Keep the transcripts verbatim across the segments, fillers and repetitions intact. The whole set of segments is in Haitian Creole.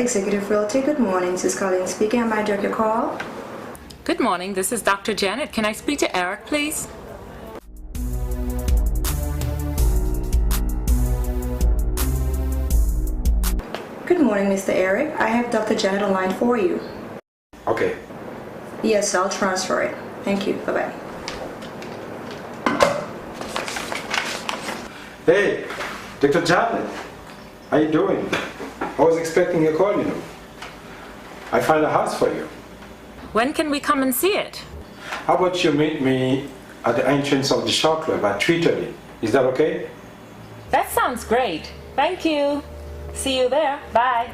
Executive Realty, good morning. This is Colleen speaking. I might direct your call. Good morning. This is Doctor Janet. Can I speak to Eric, please? Good morning, Mister Eric. I have Doctor Janet online for you. Okay. Yes, I'll transfer it. Thank you. Bye-bye. Hey, Doctor Janet. How you doing? I was expecting your call, you know. I found a house for you. When can we come and see it? How about you meet me at the entrance of the Shaw Club at three thirty? Is that okay? That sounds great. Thank you. See you there. Bye.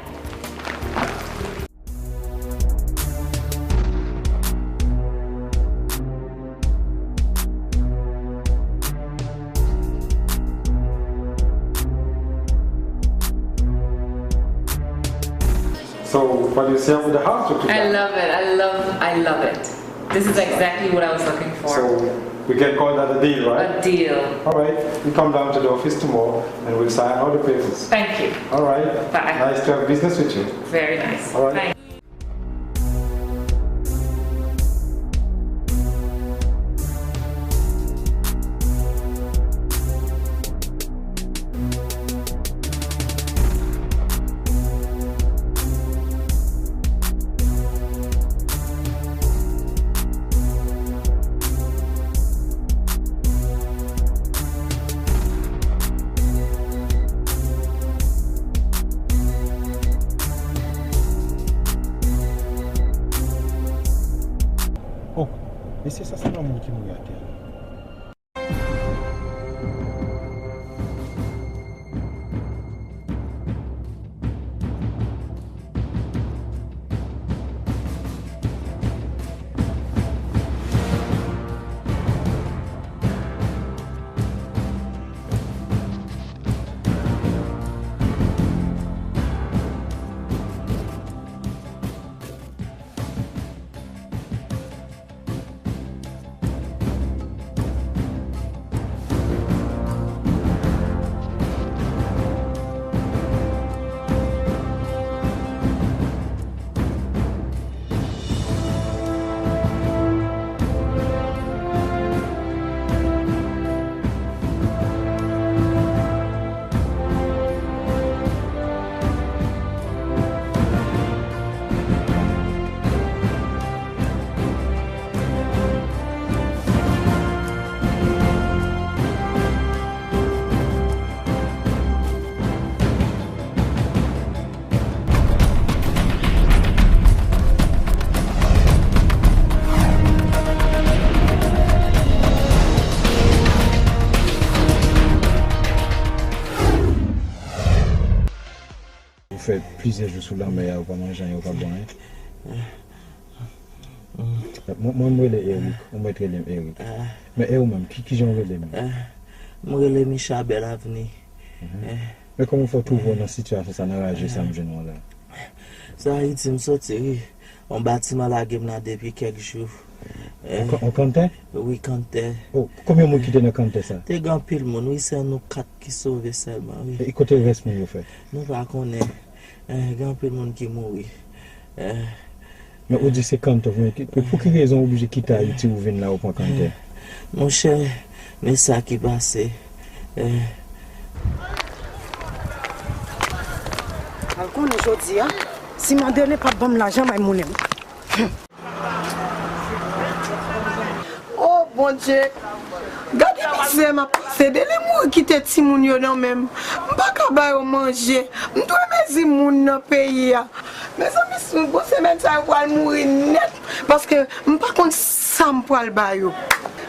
So, what do you say about the house, Doctor I Jack? Love it. I love, I love it. This is exactly what I was looking for. So, we can call that a deal, right? A deal. All right. You come down to the office tomorrow and we'll sign all the papers. Thank you. All right. Bye. Nice to have business with you. Very nice. All right. Thank you. Oh, mesye, sa se yon moun ki mouri atè a. Ou fè plizyè jou sou lanmè a, ou pa manje anyen, ou pa bwè anyen. Mwen, mwen, m rele Eric, ou mèt rele m Eric. Men e ou menm, ki, kijan w rele menm? M rele Micha Bèl Avni. Men kòman w fè w twouve w nan sitiyasyon sa, nan raje sa m jwenn w la? Se Ayiti m soti, wi. Yon batiman lage m la depi kèk jou. Yon kan-, yon kanntè? Wi, kanntè. Oh, konbyen moun ki te nan kanntè sa? Te gen anpil moun, wi, se nou kat ki sove sèlman, wi. E kote rès moun yo fèt? Nou pa konnen. Eh, gen anpil moun ki mouri. Eh. Men ou di se kanntè, men ki, pou, pou ki rezon w oblije kite Ayiti ou vin la, ou pran kanntè? Monchè, men sa ki pase. Eh. Al konnen jodi a, si Madeleine p ap ban m lajan, m ay moulen m. Oh, Bondye! Gade mizè m ap pase. Dele mouri kite timoun yo nan men m. M pa ka ba yo manje. M dwe mezi moun nan peyi a. Mezanmi, sou bon semèn sa yo pral mouri nèt, paske m pa konn sa m pral ba yo.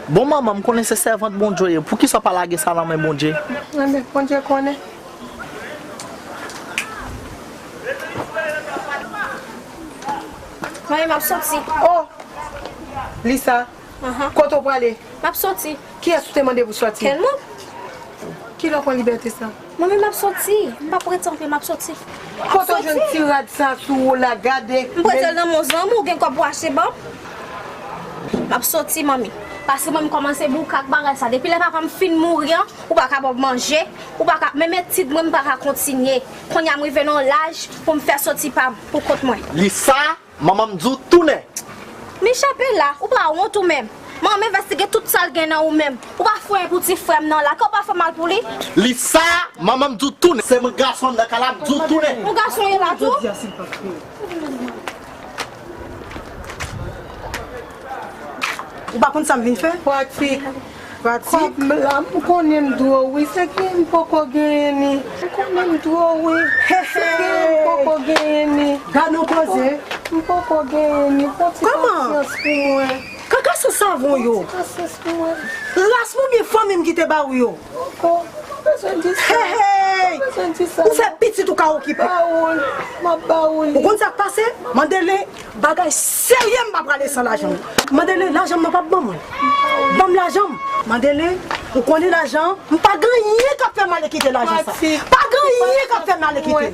Bon, manman, m konnen se sèvant Bondye w ye. Poukisa w pa lage sa nan men Bondye? Enben, Bondye konnen. Manmi, m ap soti. Oh! Lisa, kote w prale? M ap soti. Kiyès ou te mande pou soti? Kèl moun? Kilè w pran libète sa? Manmi, m ap soti. M p ap rete anpil, m ap soti. Kote w jwenn ti rad sa sou ou la? Gade. M prete l nan men yon zanmi, ou gen kòb pou achte ban m? M ap soti, manmi. Paske mwen, m kòmanse bouke ak bagay sa. Depi lè papa m fin mouri an, ou pa ka ban m manje, ou pa ka, menm etid mwen, m pa ka kontinye. Kounye a, m rive nan yon laj pou m fè soti pa m, pou kont mwen. Li sa, manman m di w tounen. Miche, pe la, ou pa wont ou menm? Manman m envestige tout sa l gen nan ou menm. Ou pa fè anyen pou ti frè m nan la, kè w pa fè mal pou li? Li sa, manman m di w tounen. Se mwen gason nan kay la, m di w tounen. Ou gason ye la tou? Ou pa konn sa m vin fè? Pratik. Pratik. Kòb m la, m konnen m dwe w wi, se gen m poko genyen ni. M konnen m dwe w wi. Se gen m poko genyen ni. Gad yon koze. M poko genyen ni. Fon ti pasyans pou mwen. Kaka san savon yo. Fon ti pasyans pou mwen. Ras mwen oubyen fanmi m ki te ba ou yo? Poko. M pa bezwen di sa. Hey, hey! M pa bezwen di sa. Ou fè pitit ou ka okipe. M ap ba ou l. M ap ba ou li. Ou konn sa k pase? Mandele, bagay serye m pa prale san lajan m. Mandele, lajan m nan p ap ban mwen. Ban m lajan m. Mandele, ou konnen lajan an, m pa gen anyen k ap fè m ale kite lajan sa. Pa gen anyen k ap fè m ale kite.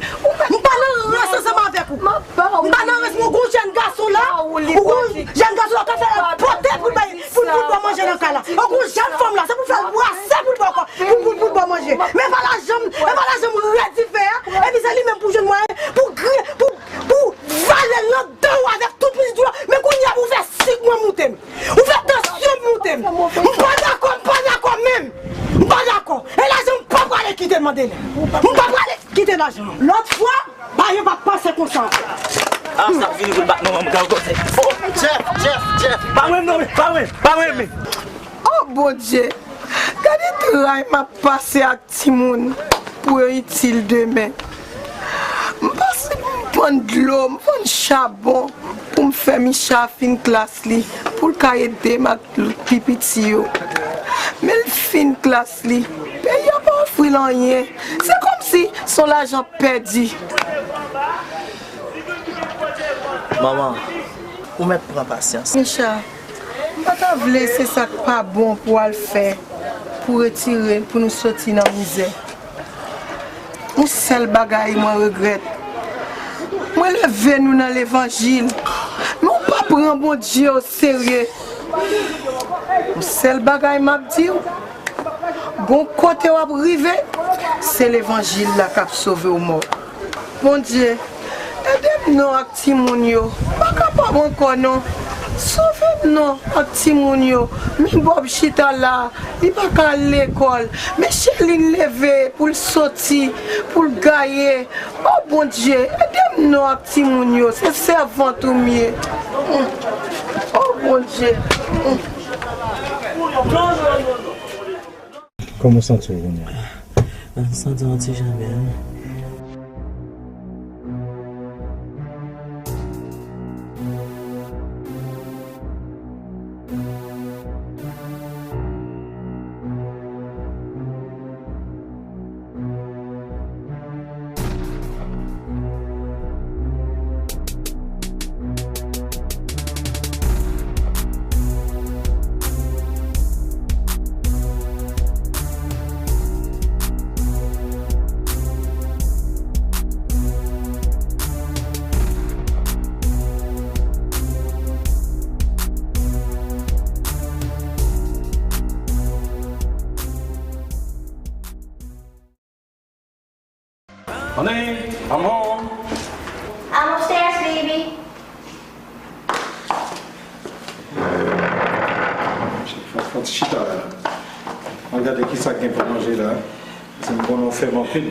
M pa nan rans ansanm avèk ou. M pa nan rans, ou gon jèn gason la, ou gon jèn gason la, w ap fè l pote pou l bay, pou l, pou l ba w manje nan kay la. Ou gon jèn fanm la, se pou fè l brase pou l ba w, pou, pou, pou l ba w manje. Men pa lajan m, men pa lajan m rèd dife a, epi se li menm pou jwenn mwayen, pou gri, pou, pou vale l nan dan w avèk tout pitit ou la. Men kounye a pou fè sik mwen moute m. Ou fè tansyon m moute m. M pa dakò, m pa dakò menm. M pa dakò. E lajan m pa prale kite Mandele. M pa prale kite lajan. Lòt fwa, bagay yo p ap pase konsa ankò. Ah, sa vini pou l bat manman m, gade kote. Oh, Jeff, Jeff, Jeff. Pa mwen non, pa mwen, pa mwen men. Oh Bondye, gade tray m ap pase ak timoun pou yo itil demen. M pase pou m vann dlo, m vann chabon pou m fè Micha fin klas li, pou l ka ede m ak pi piti yo. Men l fin klas li, peyi a pa ofri l anyen. Se kòmsi se yon lajan pèdi. Manman, ou mèt pran pasyans. Micha, m pa ta vle se sa k pa bon pou w al fè, pou retire, pou nou soti nan mizè. Yon sèl bagay mwen regrèt. Mwen leve nou nan levanjil, men w pa pran Bondye o serye. Yon sèl bagay m ap di w, gon kote w ap rive, se levanjil la k ap sove w mò. Bondye, ede m non ak timoun yo. M pa kapab ankò non. Sove m non ak timoun yo. Men Bob chita la, li pa ka al lekòl. Men Sherline leve pou l soti, pou l gaye. O Bondye, ede m non ak timoun yo. Se sèvant ou m ye. Mm. O Bondye. Mm. Kòman w santi w kounye a? M santi m yon ti jan byen, wi. Honey, I'm home. I'm upstairs, baby. Fò, fò ti chita la. Mwen gade ki sa k gen pou manje la. Paske m konnen w fèm anpil.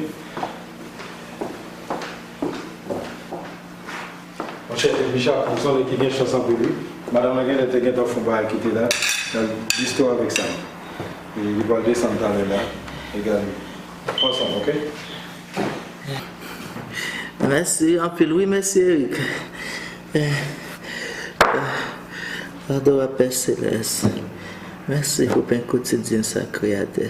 Monchè, Micha, ou sanble ki gen chans anpil, wi. Madanm nan genlè te gentan fè yon bagay ki te la. L ap distrè w avèk sa. E li pral desann talè la. Egal. Ansanm, oke? Mèsi anpil, wi, mèsi, Eric. Ado a Pè Selès. Mèsi pou pen kotidyen sa, Kreyatè.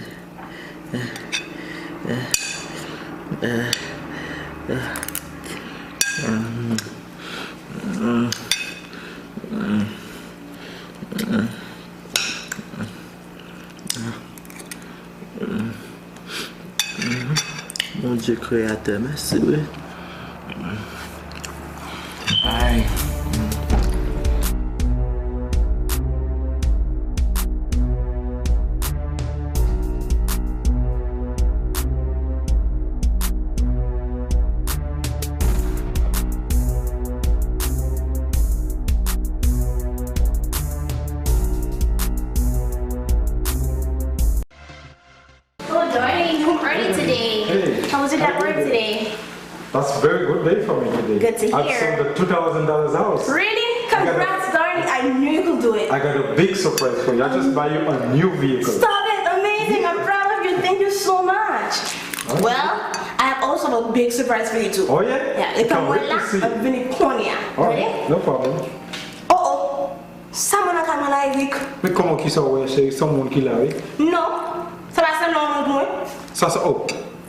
Bondye Kreyatè, mèsi, wi. Ay. Today. Hey, how was it at work today? That's a very good day for me today. Good to hear. I've sold the two thousand dollars house. Really? Congrats, darling. I knew you could do it. I got a big surprise for you. I just buy you a new vehicle. Stop it. Amazing. I'm proud of you. Thank you so much. Well, I have also a big surprise for you too. Oh yeah? Yeah, e pa mwen la, ap vini kounye a. Ready? No problem. Oh, oh. Sa moun nan ka mwen la, Eric? Men kòman, kisa w wè, cheri? Se yon moun ki la, wi. Non. Sa pa sanble yon moun pou mwen. Sa, sa, oh.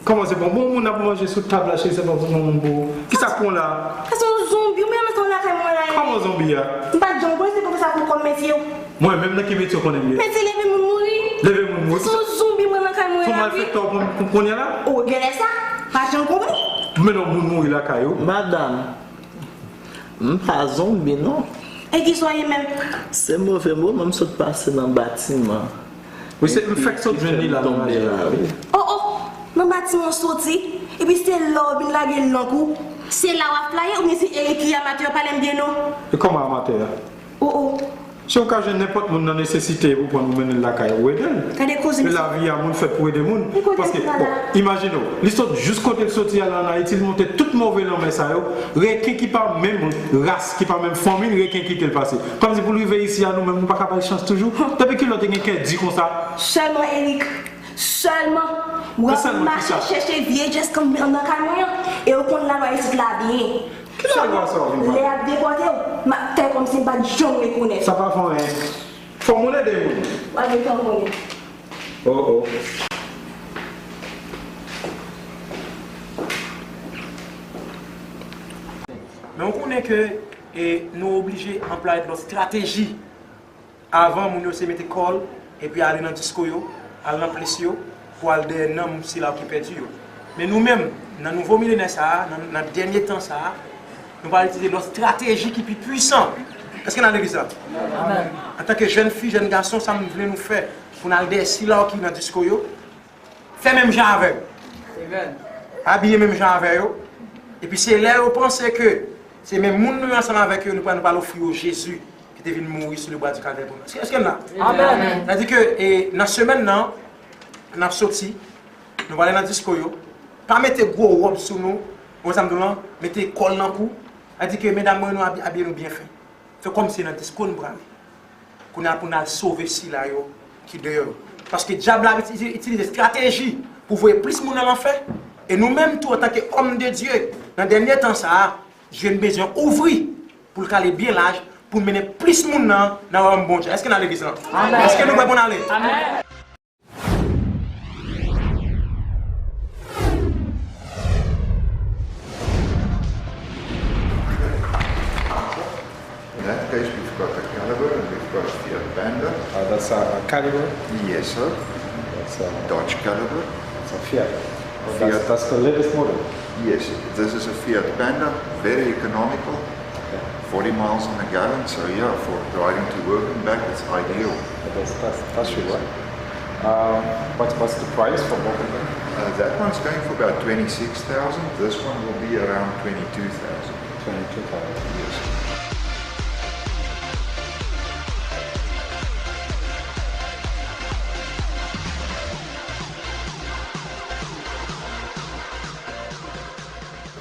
Kòman se bon? Bon, moun ap manje sou tab la, cheri, se bon, bon moun pou ou. Kisa k pran la? Sa se yon zonbi, ou menm sa w lakay mwen la, Eric. Kòman zonbi a? M pa t janm konnen se konsa pou kòm mesye. Mwen menm nan ki metye w konnen m ye? Mesye, leve moun mouri. Leve moun mouri? Se yon zonbi mwen lakay mwen la, wi. Fò malfektè w pran pou kounye a la? O, genlè sa. Pa janm konprann. Men non, moun mouri lakay ou. Madanm. M pa zonbi non. E kisa w ye menm? Se move moman m sot pase nan batiman. Wi, se m fèk sot jwenn li la nan raje la, wi. Oh, oh! Nan batiman w soti, epi se la w vin lage lang ou. Se la w ap flaye oubyen se Eric ki amatè? Pa lè m byen non. E kòman amatè a? Oh, oh! Si w ka jwenn nenpòt moun nan nesesite, ou pran l, ou mennen l lakay ou, ou ede l. Gade koze. E lavi a, moun fèt pou ede moun. Paske, bon, imajine w, li sot jis kote l soti a la ann Ayiti, li monte tout move lanmè sa yo, reken ki pa menm ras, ki pa menm fanmi l, reken kite l pase. Kòmsi pou l rive isi a, nou menm, nou pa ka ba l chans toujou? Depi kilè w te gen kè di konsa? Sèlman Eric, sèlman, w ap mache chèche vye jès nan kay mwen an, e w konn lalwa isit la byen. Ki lalwa sa w vin pale? Lè y ap depòte w, m ap fè kòmsi m pa t janm rekonèt ou. Sa pa fè anyen. Fò moun ede moun. W ap gen tan konnen. Oh, oh. Men w konnen ke, e, nou oblije anplwaye lòt estrateji. Avan, moun yo se mete kò l, epi ale nan disko yo, al nan plis yo, pou al dèyè nanm sila ki pèdi yo. Men nou menm, nan nouvo milenè sa a, nan, nan dènye tan sa a, nou pral itilize lòt estrateji ki pi pwisan. Èske n a legliz la? Amèn. Antanke jèn fi, jèn gason, sa m vle nou fè, pou n al dèyè sila ki nan disko yo, fè menm jan avè yo. Amen. Abiye menm jan avè yo. Epi se lè yo panse ke se menm moun nou ye ansanm avèk yo, nou pral, nou pral ofri yo Jezi ki te vin mouri sou le bwa di Kalvè pou nou. Èske, èske n la? Amen. Sa di ke, e, nan semèn nan, n ap soti, nou prale nan disko yo. Pa mete gwo wòb sou nou, ou wè sa m di w lan, mete kòl nan kou. Sa di ke medam mwen, nou abi-, abiye nou byen fen. Fè kòmsi nan disko nou prale. Kounye a pou n al sove sila yo ki deyò yo. Paske dyab la iti-, itilize estrateji pou voye plis moun nan lanfè. E nou menm tou, antanke òm de Dye, nan dènye tan sa a, Dye bezwen ouvri pou l k ale byen laj, pou l mennen plis moun nan, nan wayòm Bondye. Èske n a legliz lan? Amèn. Èske nou prè pou n ale? Amèn. In that case, we've got the Caliber and we've got Fiat Panda. Uh, that's a, a Caliber? Yes, sir. That's a Dodge Caliber. That's a Fiat. Fiat. That's, that's the latest model. Yes, this is a Fiat Panda, very economical. Okay. Forty miles on the gallon, so yeah, for driving to work and back, it's ideal. That's, that's, that's your one. Um, what's, what's the price for both of them? Uh, that one's going for about twenty-six thousand. This one will be around twenty-two thousand. Twenty-two thousand. Yes.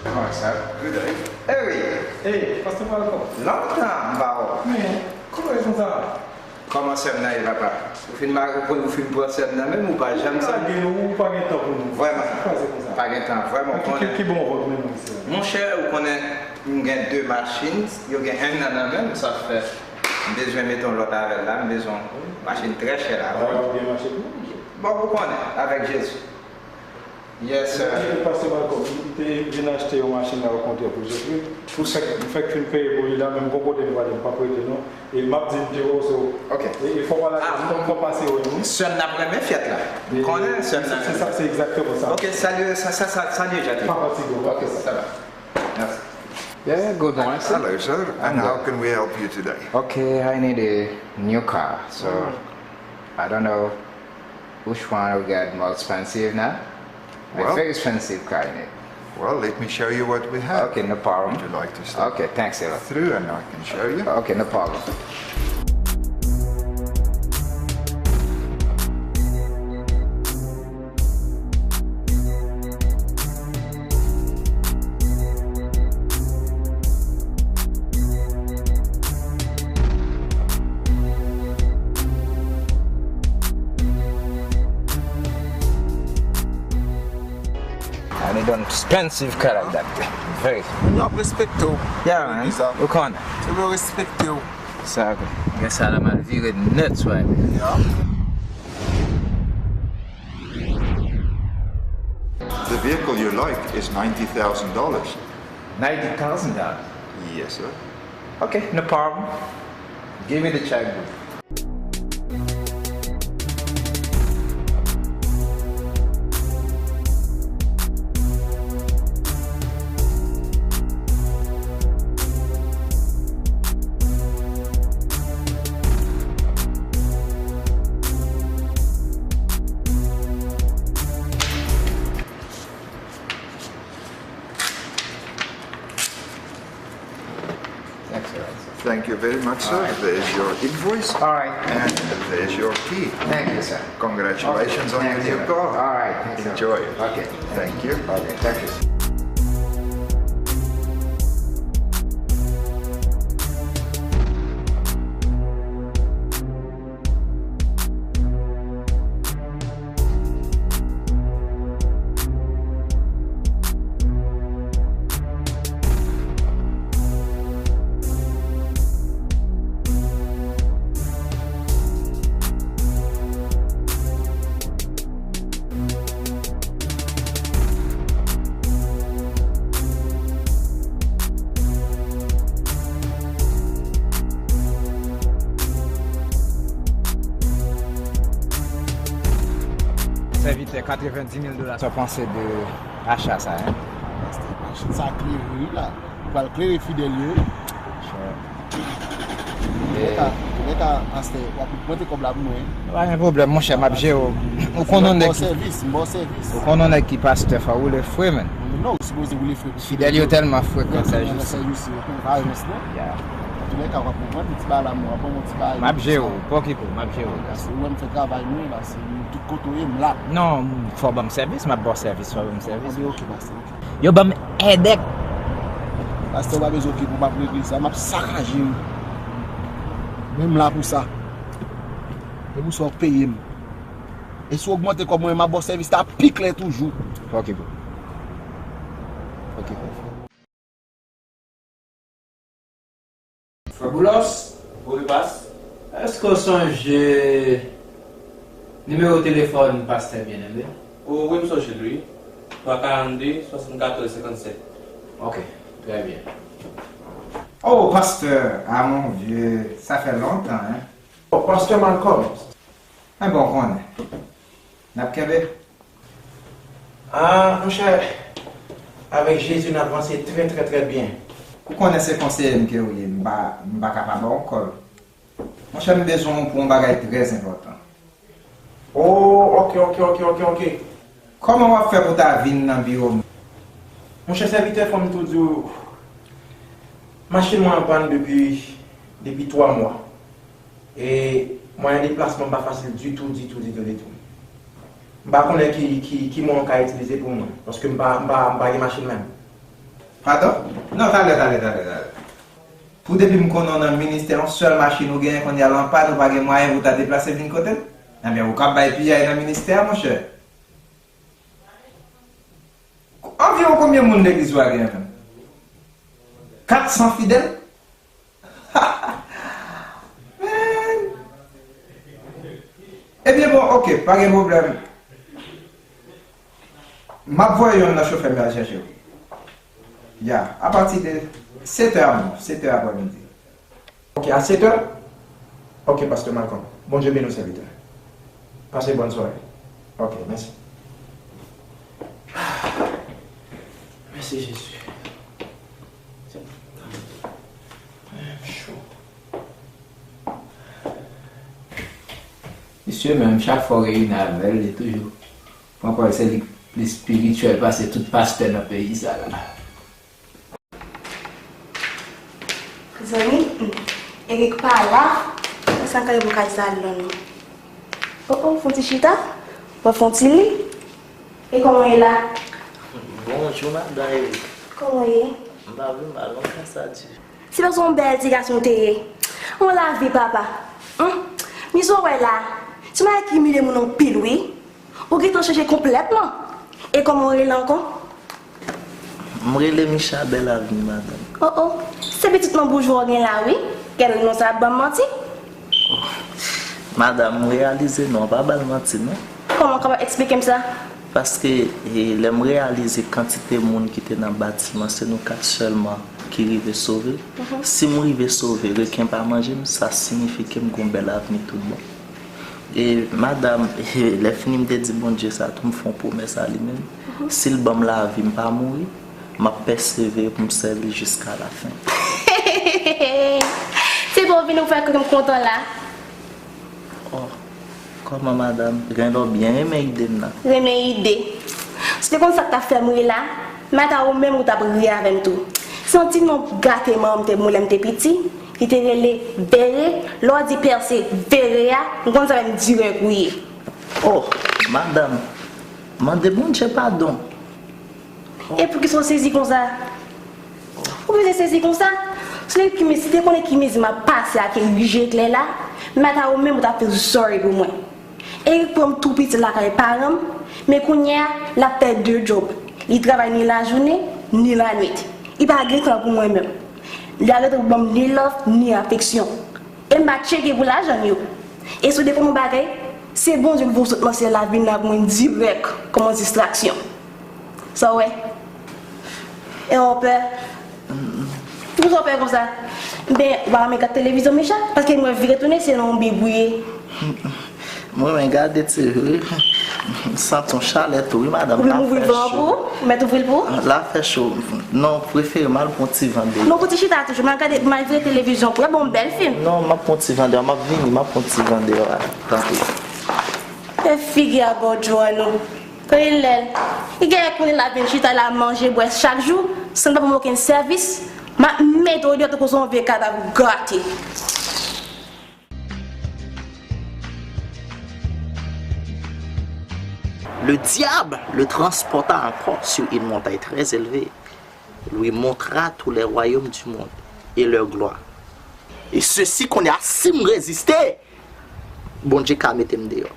What's up? Good day. Hey, hey, Pastor Malcolm. Long time, bro. Men, kòman e konsa? Kòman sè m nan ye, papa? Ou fin ma-, ou, ou fin pran sè m nan menm, ou pa janm sanble. Lage nou, ou pa gen tan pou nou. Vrèman. Sa k pase konsa? Pa gen tan, vrèman, ou konnen. Ki, ki, ki bon vòt menm, mesye? Monchè, ou konnen, m gen de machin, yo gen enn nan nan men m, sa fè m bezwen mete yon lòt avè l la, m bezwen yon machin trè chè la. Bagay ou byen mache tou, monchè. Bon, ou konnen, avèk Jezi. Yes, sir. Pastè Malcolm, m te vin achte yon machin la okontrè pou Jezi. M fèk, m fèk fin peye pou li la, men m gon kote m prale, m p ap rete non. E m ap di m te wè w, so. Ok. E, e fò w pa lage, fò, fò w pase wè nou. Sè m nan renmen fèt la. M konnen sè m nan renmen. Se sa, se egzakteman sa. Ok, salye, sa, sa, sa, salye Jacques. Pa fatige w, pa fè sa. Ok, sa va. Merci. Yeah, good morning, sir. Hello, sir. And how can we help you today? Okay, I need a new car, so I don't know which one we got more expensive now. Well, very expensive car in it. Well, let me show you what we have. Okay, no problem. Would you like to step through and I can show you? Okay, thanks a lot. Okay, no problem. Don't spend sif kara dak. Very. Moun yo ap respekte w. Yeah, man. Ou konnen. Yo respekte w. Sa, gen sa la mal vire nèt, sway. Yeah. The vehicle you like is ninety thousand dollars. Ninety thousand dollars? Yes, sir. Okay, no problem. Give me the checkbook. Excellent. Thank you very much, sir. All right. There's your invoice. All right. And there's your key. Thank you, sir. Congratulations on your new car. All right. Thank you. Enjoy it. Okay. Thank you. Okay. Thank you, sir. Sèvitè, katrevendis mil dola, sa w panse de acha sa, en? Pastè, machin sa klere wi la. Ou pral klere Fidelio. Monchè. Antouka, antouka, pastè, w ap monte kòb la pou mwen. Pa gen pwoblèm, monchè, m ap jere w. Ou konn yon nèg ki, sèvis, m ba w sèvis. Ou konn yon nèg ki pastè, fò w woule fre, menn. Non, ou sipoze woule fre pou Fidelio. Fidelio tèlman frekan, sè jous. Sè jous, yo konn pa rès, non? Yeah. Antouka, w ap konprann, ti bagay la, m ap ban w ti bagay. M ap jere w, pa okipe w, m ap jere w. Pastè, ou wè m fè travay mwen, pastè, tout kote w ye, m la. Non, fò w ban m sèvis, m ap ba w sèvis, fò w ban m sèvis. Anben, oke, pastè, oke. Yo ban m èdèk. Pastè, ou pa bezwen okipe w, m ap regle sa, m ap sakaje w. Men m la pou sa. E pou sa w peye m. E si w ogmante kòb mwen, m ap ba w sèvis la pi klè toujou. Pa okipe w. Pa okipe w. Frè Boulos, Boniface, èske w sonje nimewo telefòn pastè Bien-Aimé? O, wi, m sonje l, wi. Twa karannde, swasannkatòz, senkannsèt. Ok, trè byen. Oh, pastè, ah, mon Dieu, sa fè lontan, hein? Oh, pastè Malcolm. Enben, w konnen. N ap kenbe. Ah, monchè, avèk Jezi, n ap vanse trè, trè, trè byen. Ou konnen se konseye m ke w ye, m pa, m pa ka pa ba w kòl. Monchè, m bezwen w pou yon bagay trè enpòtan. Oh, ok, ok, ok, ok, ok. Kòman w ap fè pou w ta vin nan biwo m? Monchè sèvitè, fò m tou di w, machin mwen an pàn depi, depi twa mwa. E mwayen deplasman pa fasil ditou, ditou, ditou, ditou. M pa konnen ki, ki, ki mwayen w ka itilize pou mwen, paske m pa, m pa, m pa gen machin menm. Padon? Non, talè, talè, talè, talè. Pou depi m konnen w nan ministè, yon sèl machin ou genyen, kounye a l an pàn, ou pa gen mwayen pou w ta deplase vin kote m? Ebyen, ou ka bay piyay nan ministè a, monchè. Anviwon konbyen moun legliz ou a genyen menm? Kat san fidèl? Man! Ebyen, bon, ok, pa gen pwoblèm. M ap voye youn nan chofè m yo al chèche w. Ya, apati de sèt è a, bon, sèt è aprèmidi. Ok, a sèt è? Ok, pastè Malcolm. Bondye beni w, sèvitè. Pase bòn sware. Ok, mèsi. Mèsi, Jezi. Cho. Misye menm, chak fwa w reyini avè l, li toujou pran pa l, se li k plis espirityèl pase tout pastè nan peyi sa la. Zanmi, Eric pa la, mwen sa kay pou kay salon nou. Oh, oh, fon ti chita, w ap fon ti li. E kòman w ye la? Bonjou, madan Eric. Kòman w ye? M pa vle mal non, kasa di. Se pa yon bèl ti gason w te ye. Yon lavi papa. Hum, mizè w wè la. Ti bagay ki imilye moun anpil wi. Ou gentan chanje konplètman. E kòman w rele ankò? M rele Micha Bèl Avni, madanm. Oh, oh, se pitit non boujwa w gen la, wi. Gade non sa ap ban m manti. Madanm, m reyalize non, pa ba l manti non. Kòman, kòman, eksplike m sa? Paske, e, lè m reyalize kantite moun ki te nan batiman, se nou kat sèlman ki rive sove. Si m rive sove, reken pa manje m, sa siyifi ke m gon bèl avni tout bon. E madanm, lè fini m te di Bondye sa tou, m fè yon pwomès a li menm. Si l ban m lavi, m pa mouri, m ap pèsevere pou m sèvi l jiska lafen. Se bon, vin ou fè kè m kontan la. Oh, kòman madanm? Gen lè w byen renmen ide m nan. Renmen ide? Si w te konn sa k t ap fè m ri la, m ata ou menm ou t ap ri avè m tou. Se yon ti non gate manman m te ban m lè m te piti, li te rele Vere, lè w di pèse Vere a, m konn sa menm dirèk ou ye. Oh, madanm, mande Bondye padon. E poukisa w sezi konsa? Ou bezwen sezi konsa? Si te konnen ki mezi, si te konnen ki mezi m ap pase ak Erik Jeklè la, m ata ou menm ou t ap fè zòrèy pou mwen. Erik pran m tou piti lakay paran m, men kounye a, l ap fè de djòb. Li travay ni lajounen, ni lanwit. Li pa gen tan pou mwen menm. Li arete pou ban m ni love, ni afeksyon. E m pa tcheke pou lajan m yo. E si w te konn yon bagay, se Bondye ki voye w sot nan syèl la vin la pou mwen dirèk kòm yon distraksyon. Sa w wè? E w pè? Poukisa w pè konsa? Ben, w pa renmen gad televizyon, Micha? Paske m wè vire tounen se nan yon bib ou ye. Mwen renmen gade T V wi. M santi yon chalè tou wi, madanm. Ou vle m ouvri van an pou ou? M mèt ouvri l pou ou? La fè cho. Non, prefere m al pran yon ti van deyò. Non, pou ti chita toujou. M al gade, m al vire televizyon pou ou. E bon, bèl fim. Non, m ap pran yon ti van deyò. M ap vini, m ap pran yon ti van deyò a. Tanpri. E figi a bò Joanne. Kòlèl. Li genlè konnen l ap vin chita la manje bwè chak jou, san l pa ban m okenn sèvis. M ap mete w deyò tankou se yon vye kadav gate. Le diable le transporta encore sur une montagne très élevée, lui montra tous les royaumes du monde et leur gloire. Et ceci, kounye a, si m reziste, Bondye ka mete m deyò.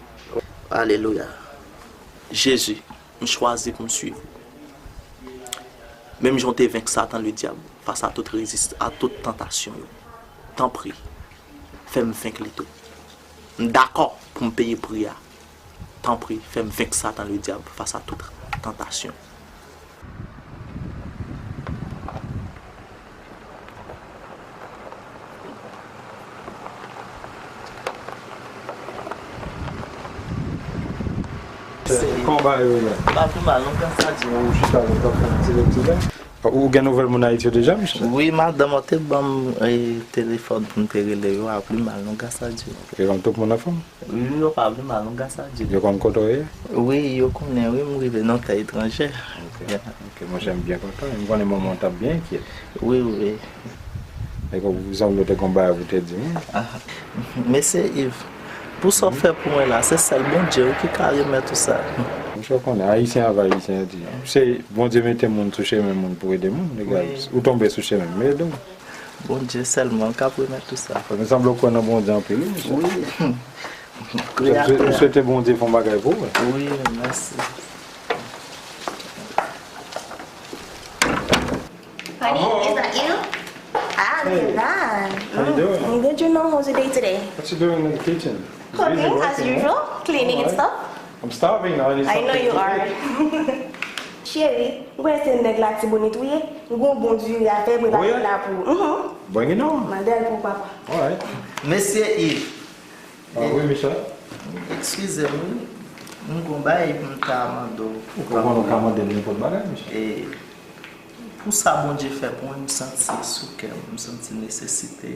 Alelouya. Jezi, m chwazi pou m swiv ou. Menm jan w te venk Satan ledyab fas a tout rezist-, a tout tantasyon yo. Tanpri, fè m venk li tou. M dakò pou m peye pri a. Tanpri, fè m venk Satan ledyab fas a tout tantasyon. Kòman bagay yo ye la? Pa pi mal non, gras a Dye. Ou chita la, w ap fè yon ti lekti la? Ou gen nouvèl moun Ayiti yo deja, mesye? Wi, madanm an te ban m, e, telefòn pou m te rele yo, a pi mal non, gras a Dye. E kòman tout moun anfòm? Wi, yo pa pi mal non, gras a Dye. Yo konn kote w ye? Wi, yo konnen, wi, m rive nan tè etranjè. Ok, ok, monchè, m byen kontan. M konnen manman w t ap byen enkyèt. Wi, wi. E kòm ou sanble w te gon bagay pou w te di m. Ah, mesye Yves, pou sa w fè pou mwen la, se sèl Bondye wi ki ka remèt ou sa. Monchè, w konnen, Ayisyen avè Ayisyen, yo di, se Bondye mete moun sou chemen moun pou ede moun, legal. Wi. Ou tonbe sou chemen m, m ede w. Bondye sèlman k ap remèt ou sa. Fò nou sanble w kwè nan Bondye anpil, wi, mesye. Wi. M swete Bondye fè yon bagay pou ou. Wi, mèsi. Honey, is that you? Ah, Devon. How you doing? I'm good, you know. How's your day today? What you doing in the kitchen? Cooking, as usual. Cleaning and stuff. I'm starving now. I know you are. Cheri, m kwè se nèg Latibonit ou ye. M gon bon diri a fè prepare la pou ou. Bring it on. Mande l pou papa. Alright. Mesye Yves. Ah, wi, Michel. Eskize m, wi. M gon bagay pou m ta mande w. Ou konn ou ka mande m nenpòt bagay, Michel. E pou sa Bondye fè pou mwen, m santi sou kè m, m santi nesesite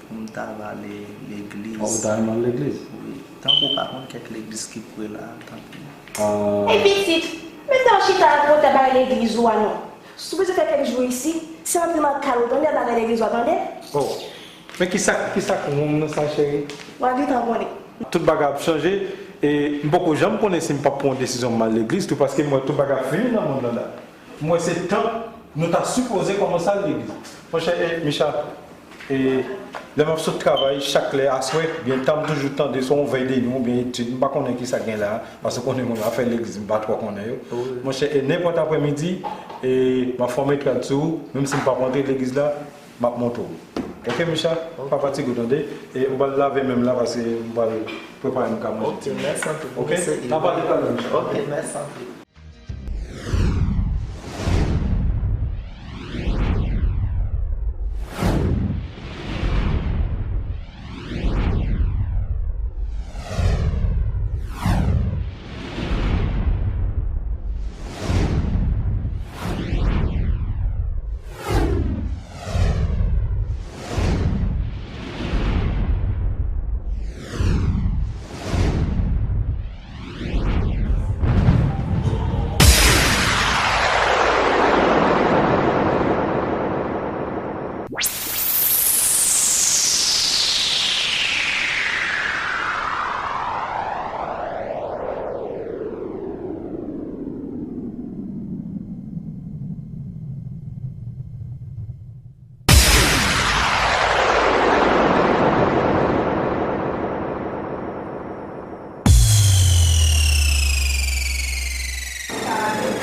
pou m ta va ale legliz. Oh, ou ta renmen al legliz? Wi. Tankou w pa konn kèk legliz ki pre la, tanpri. Ah. Ey, pitit, mete w chita ak wotè bagay legliz ou a non. Si w bezwen fè kèk jou isi, se antre nan kay ou tande, al bagay legliz ou a tande. Oh. Men kisa, kisa k wrong nan sa, cheri? W a gentan konnen. Tout bagay ap chanje, e m poko janm konnen si m p ap pran yon desizyon pou m al legliz tou, paske m wè tout bagay ap fini nan mond lan la. M wè se tan nou ta sipoze kòmanse al legliz. Monchè, e, Micha, e, Lè m ap sot travay, chak lè aswè, byen ta, m toujou tande swa yon vèy de nwi oubyen etid, m pa konnen kisa k gen la, paske w konnen mwen afè legliz, m pa twò konnen yo. Monchè, e nenpòt aprèmidi, e m ap fè yon metrad sou ou, menm si m p ap rantre legliz la, m ap montre w. Oke, Micha? Pa fatige w tande. E ou pral lave men m la, paske m pral prepare m ka manje. Oke, mèsi anpil. Oke? N a pale talè, Micha. Oke, mèsi anpil.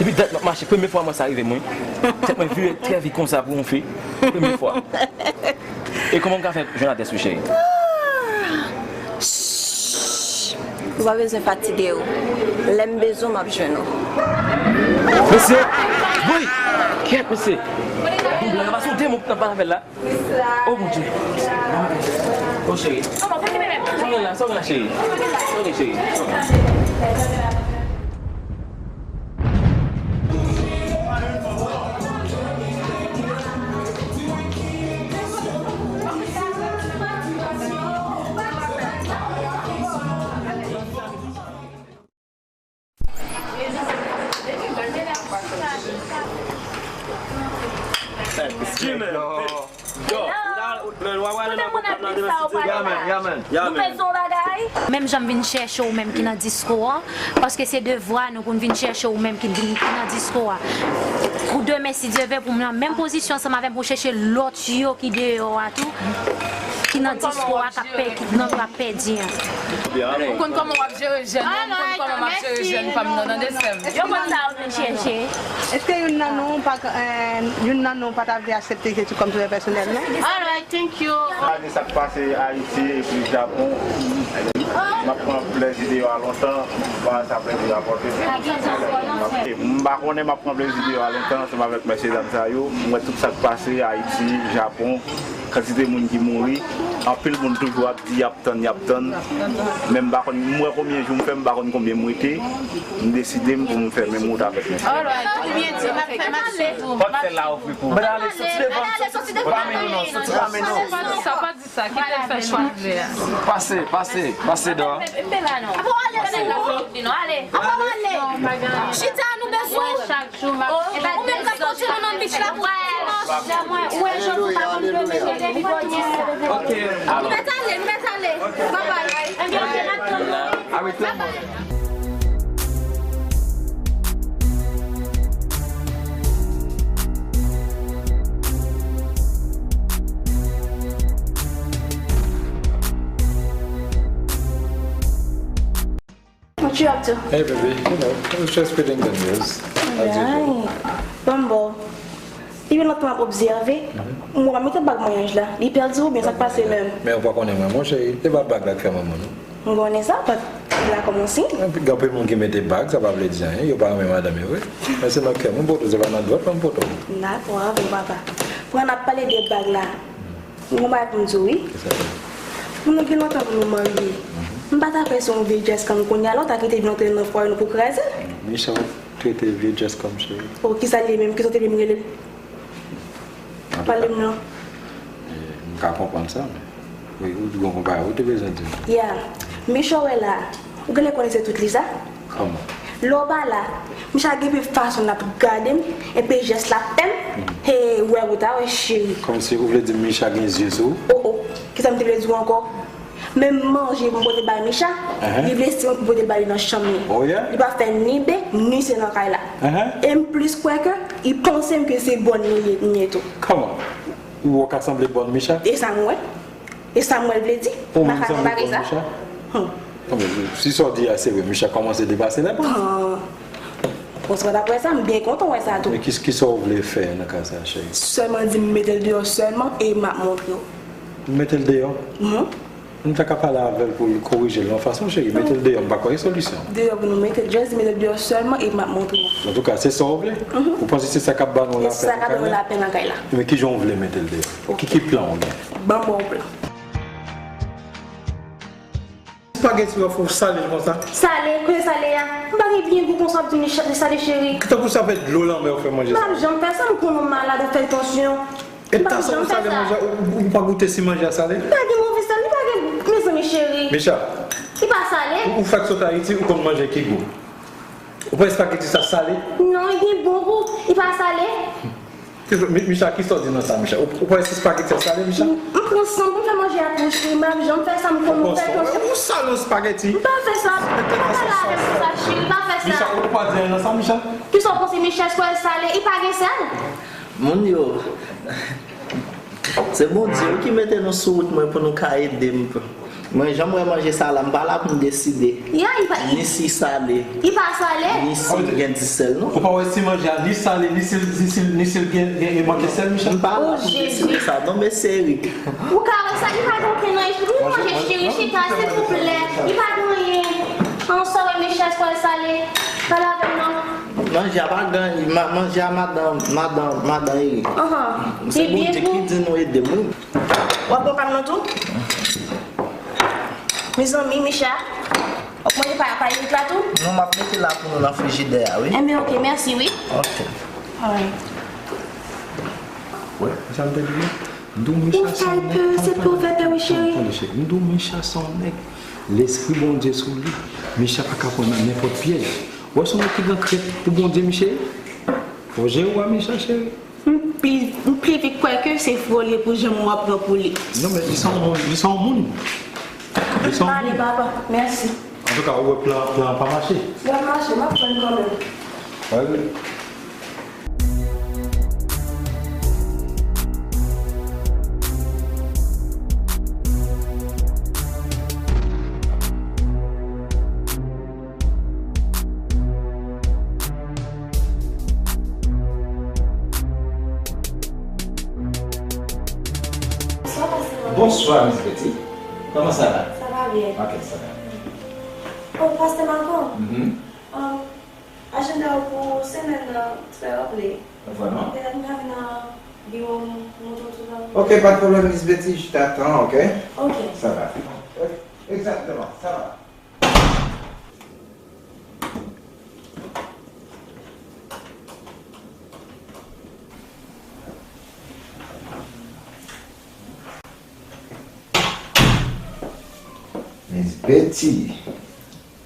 Depi dat m ap mache, premye fwa mwen sa rive m, wi. Tèt mwen vire trè vit konsa pou yon fi. Premye fwa. E kòman m ka fè jwenn adrès ou, cheri? Ou pa bezwen fatige w. Lè m bezwen w, m ap jwenn ou. Mesye! Woy! Kèt, mesye! Yon blan nan pase yon demon k ap pale avè l la. Oh, Bondye! Oh, cheri. Sa w gen la, sa w gen la, cheri? Sa w gen, cheri? Sa w gen? Menm jan m vin chèche ou menm ki nan disko an, paske se devwa nou pou n vin chèche ou menm ki vin, ki nan disko a. Pou demen, si Dye vle, pou m nan menm pozisyon ansanm avè m, pou chèche lòt yo ki deyò a tou, ki nan disko a, k ap pè-, ki nan, k ap pèdi an. Ou konn kòman w ap jere jèn nan, m konn kòman m ap jere jèn fanm nan, tande sè m. Yo konn sa yo vin chèche. Èske youn nan nou pa ka, eh, youn nan nou pa ta vle aksepte Jezi kòm Sovè pèsonèl nou? Alright, thank you. Gade sa k pase Ayiti epi Japon. M ap pran plèzi de yo a lontan, m pa sa plèzi rapòte. M pa konnen m ap pran plèzi de yo a lontan ansanm avèk mèsyedam sa yo. M wè tout sa k pase Ayiti, Japon, kantite moun ki mouri. Anpil moun toujou ap di y ap tann, y ap tann. Men m pa konn, m wè konbyen jou m fè, m pa konn konbyen m rete. M deside m pou m fè menm wout avèk mèsyedam. Alright, ou byen di, m ap fè mache pou ou. Pòt sèl la ouvri pou ou. Mwen ale, soti devan, soti pami nou non, soti pami nou. Sa pa di sa, kite l fè chwa l vle a. Pase, pase, pase dò. Apa w ale sou ou? Apa w ale? Chita, nou bezwen w. Ou menm k ap kondui nou nan beach la pou dimanch. Ou wè jan nou pa konn dwe mete depi bò di sa. Ok, alò. Nou mèt ale, nou mèt ale. Bye bye. Arete. Bye bye. What you up to? Hey baby, you know, I was just reading the news, as usual. Alright. Bon, bon. Depi lontan m ap obsève, m wè w pa mete bag maryaj la. Li pèdi w oubyen sa k pase menm? Men ou pa konnen mwen, mon cheri, se pa bag la k fè manman nou. M konnen sa, but la kòmanse. Gen anpil moun ki mete bag, sa pa vle di anyen, yo pa renmen madanm yo vre. Men se nan kè m, m poto, se pa nan dwèt mwen m poto. Dakò, avè w papa. Pandan n ap pale de bag la, m gon bagay pou m di w, wi. Kisa sa? Pou nou gen lontan pou nou marye. M pa ta kwè se yon vye dress code kounye a, lè w ta kite vin antre nan fwaye nou pou kraze l. Michel trete vye dress code, cheri. O, kisa l ye menm? Kisa w te vle m rele l? Pale m non. Eh, m ka konprann sa, men wi, ou di gon konpayè, ou te bezwen di m. Ya, Michel wè la, ou genlè konnen se tout li sa? Kòman? Lè w pa la, Michel gen pe fason l ap gade m, epi jès l ap fè m, he, wè ou ta wè cheri. Kòmsi ou vle di m Michel gen zye sou ou? O, o, kisa m te vle di w ankò? Menm manje pou m pote bay Micha, li vle se mwen pou pote l ba li nan chanm li. Li pa fè ni be, ni se nan kay la. E m plis kwè ke li panse m ke se bòn li ye, m ye tou. Kòman? Ou wè w ka sanble bòn Micha? E sa m wè. E sa m wè l vle di? M pa ka nan bagay sa. Micha? Bon, si sa w di a se vre, Micha kòmanse depase lè pa. Bon, si w ta kwè sa, m byen kontan wè sa tou. Men ki, ki sa w vle fè nan ka sa, cheri? Sèlman di m mete l deyò sèlman e m ap montre w. Mete l deyò? Mhm. M ta ka pale avè l pou l korije l yon fason, cheri. Mete l deyò, m pa kwè gen solisyon. Deyò pou nou mete l, just di mete l deyò sèlman e m ap montre w. Antouka, se sa w vle? Mhm. Ou panse se sa k ap ba nou lapè nan kay la? E sa k ap ba nou lapè nan kay la. Men kijan w vle mete l deyò? Ki, ki plan w gen? Ban m ba w plan. Spaghetti w ap fè w sale l konsa? Sale? Kote sale a? M pa gen byen gou konsa w ap di m li cha-, li sale, cheri. Tankou sa fè dlo lanmè w fè manje sa. M p ap janm fè sa, m konnen w malad, ou fè tansyon. E ta sa ou sale manje a, ou, ou pa goute si manje a sale? Li pa gen move sal, li pa gen, mezanmi cheri. Micha. Li pa sale. Ou, ou fèk sot Ayiti, ou konn manje ki gou. Ou pa espageti sa sale? Non, li gen bon gou. Li pa sale. Mi-, Micha, kisa w di nan sa, Micha? Ou, ou pa espageti sa sale, Micha? M, m pran san pou m fè manje a tou, cheri. M p ap janm fè sa, m konn ou fè tansyon. Ou sale yon spageti. M pa fè sa. Pa pale avè m konsa, cheri. Pa fè sa. Micha, ou pa di anyen nan sa, Micha? Kisa w panse, Micha? Èske w sale? Li pa gen sèl? Moun yo, se Bondye wi ki mete nou sou wout mwen pou nou ka ede m. Mwen, jan m wè manje sa la, m pa la pou m deside. Ya, li pa, ni si sale, li pa sale. Ni si gen di sèl, non. Ou pa wè si manje a ni sale, ni si, ni si, ni si gen, gen, gen manke sèl, Micha? M pa la pou m deside sa, non, mesye Eric. Ou ka wè sa, li pa gen okenn anyen. Li manje cheri, chita, silvouplè. Li pa gen anyen. An, sa wè, Micha, èske w sale? Pale avè m, non. Manje a pa gen, ma-, manje a madan, madan, madan Eric. Ahan. Se Bondye ki di nou ede m, wi. W ap pran pa m nan tou? Mezanmi, Micha. W ap manje pa, pa Eric la tou? Non, m ap mete la pou nou nan frijidè a, wi. Enben, ok, mèsi, wi. Ok. Alright. Wè, sa m te di nou? M di w Micha se yon nèg ki konprann. Ou fè pè, se pou w fè pè, wi, cheri. Tande, cheri. M di w Micha se yon nèg, lespri Bondye sou li. Micha pa ka pran nan nenpòt pyèj. Ou wè se yon nèg ki gen krent pou Bondye, Micha. Fò w jere w a Micha, cheri. M pi, m pi vit kwè ke se foli pou janm w ap pran pou li. Non, men li se yon moun, li se yon moun. Li se yon moun. M ale, papa. Mèsi. Antouka, ou wè plan, plan an pa mache. Plan mache, m ap pran kanmenm. Wè, wi. Bonswa, Miss Betty. Kòman sa va? Sa va byen. Ok, sa va. Oh, Pastè Malcolm. Mhm. Um, ajanda w pou semèn nan trè ranpli. Vrèman? Petèt m ka vin nan biwo m, montre w tout bagay. Ok, pa de pwoblèm, Miss Betty, je t'attends, ok? Ok. Sa va. Egzakteman, sa va. Miss Betty.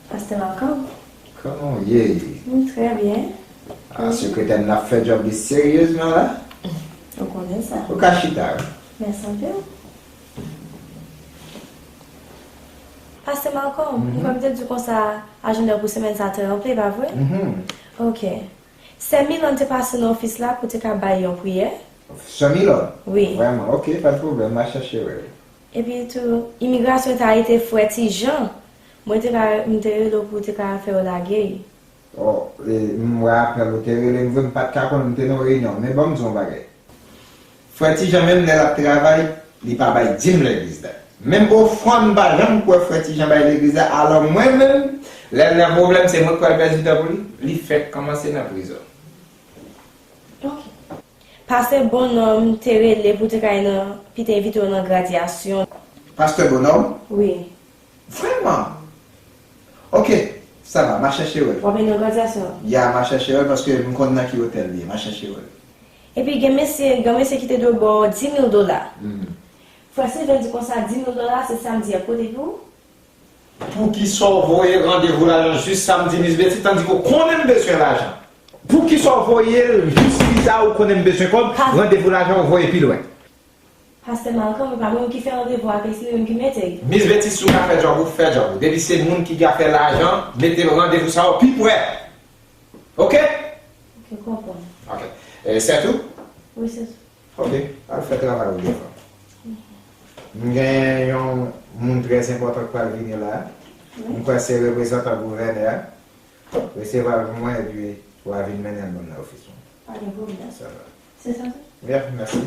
Pastè Malcolm. Kòman w ye? M trè byen. A, sekretè m nan ap fè djòb li seryezman la. Ou konnen sa. Ou ka chita, wi. Mèsi anpil. Pastè Malcolm, m kwè m te di w konsa, ajanda pou semèn sa trè ranpli, pa vre? Mhm. Ok. Sè Milan te pase nan ofis la pou te ka bay yon priyè. Sè Milan? Wi. Vrèman, ok, pa de pwoblèm, m a chèche wè l. Epi tou, imigrasyon te arete frè Ti Jan. Mwen te ka, m te rele w pou w te ka fè yo lage l. Oh, e, m wè apèl ou te rele m vre, m pa t ka konn, m te nan yon reyinyon. Men ban m di w yon bagay. Frè Ti Jan menm lè l ap travay, li pa bay dim legliz la. Menm ofrann m pa janm kwè frè Ti Jan bay legliz la, alò mwen menm, lè l nan pwoblèm, se mwen k pral pèdi tan pou li. Li fèk kòmanse nan prizon. Ok. Pastè Bonòm te rele pou te ka al nan, pou te envite w nan gradyasyon. Pastè Bonòm? Wi. Vrèman? Ok, sa va, m a chèche wè l. W ap vin nan gradyasyon an? Ya, m a chèche wè l paske m konn nan ki otèl li ye, m a chèche wè l. Epi gen mesye, gen mesye ki te dwe ba w dis mil dola. Mhm. Frè Silven di konsa dis mil dola se samdi a, kote pou? Poukisa w voye randevou lajan jis samdi, Miss Betty, tandike w konnen m bezwen lajan? Poukisa w voye l jis sila ou konnen m bezwen kòb, randevou lajan w voye pi lwen? Pastè Malcolm, e pa mwen menm ki fè randevou a, se li menm ki mete l. Miss Betty, si w ka fè djòb ou, fè djòb ou. Depi se moun ki ka fè lajan, mete randevou sa yo pi prè. Ok? Ok, konprann. Ok. E, se tou? Wi, se tou. Ok, al fè travay ou devan. M gen yon moun trè enpòtan k pral vini la. M kwè se reprezantan gouvènè a. Resevwa l pou mwen epi w a vin mennen l ban m nan ofis mwen. Pa gen pwoblèm. Sa va. Se sa tou? Byen, mèsi.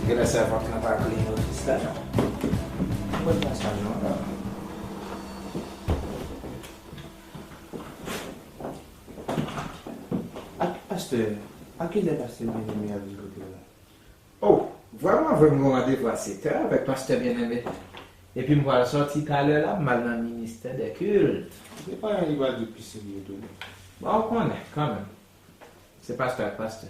Genlè sèvant lan pa clean ofis la non. Mwen pa sa non. A, pastè, a kilè pastè Byeneme ap vin kote w la? Oh, vrèman vre, m gen yon randevou a sèt è avèk pastè Byeneme. Epi m pral sòti talè la, m al nan ministè dè kilt. Se pa yon li pral di pi serye tou non. Bon, ou konnen, kanmenm. Se pastè ak pastè.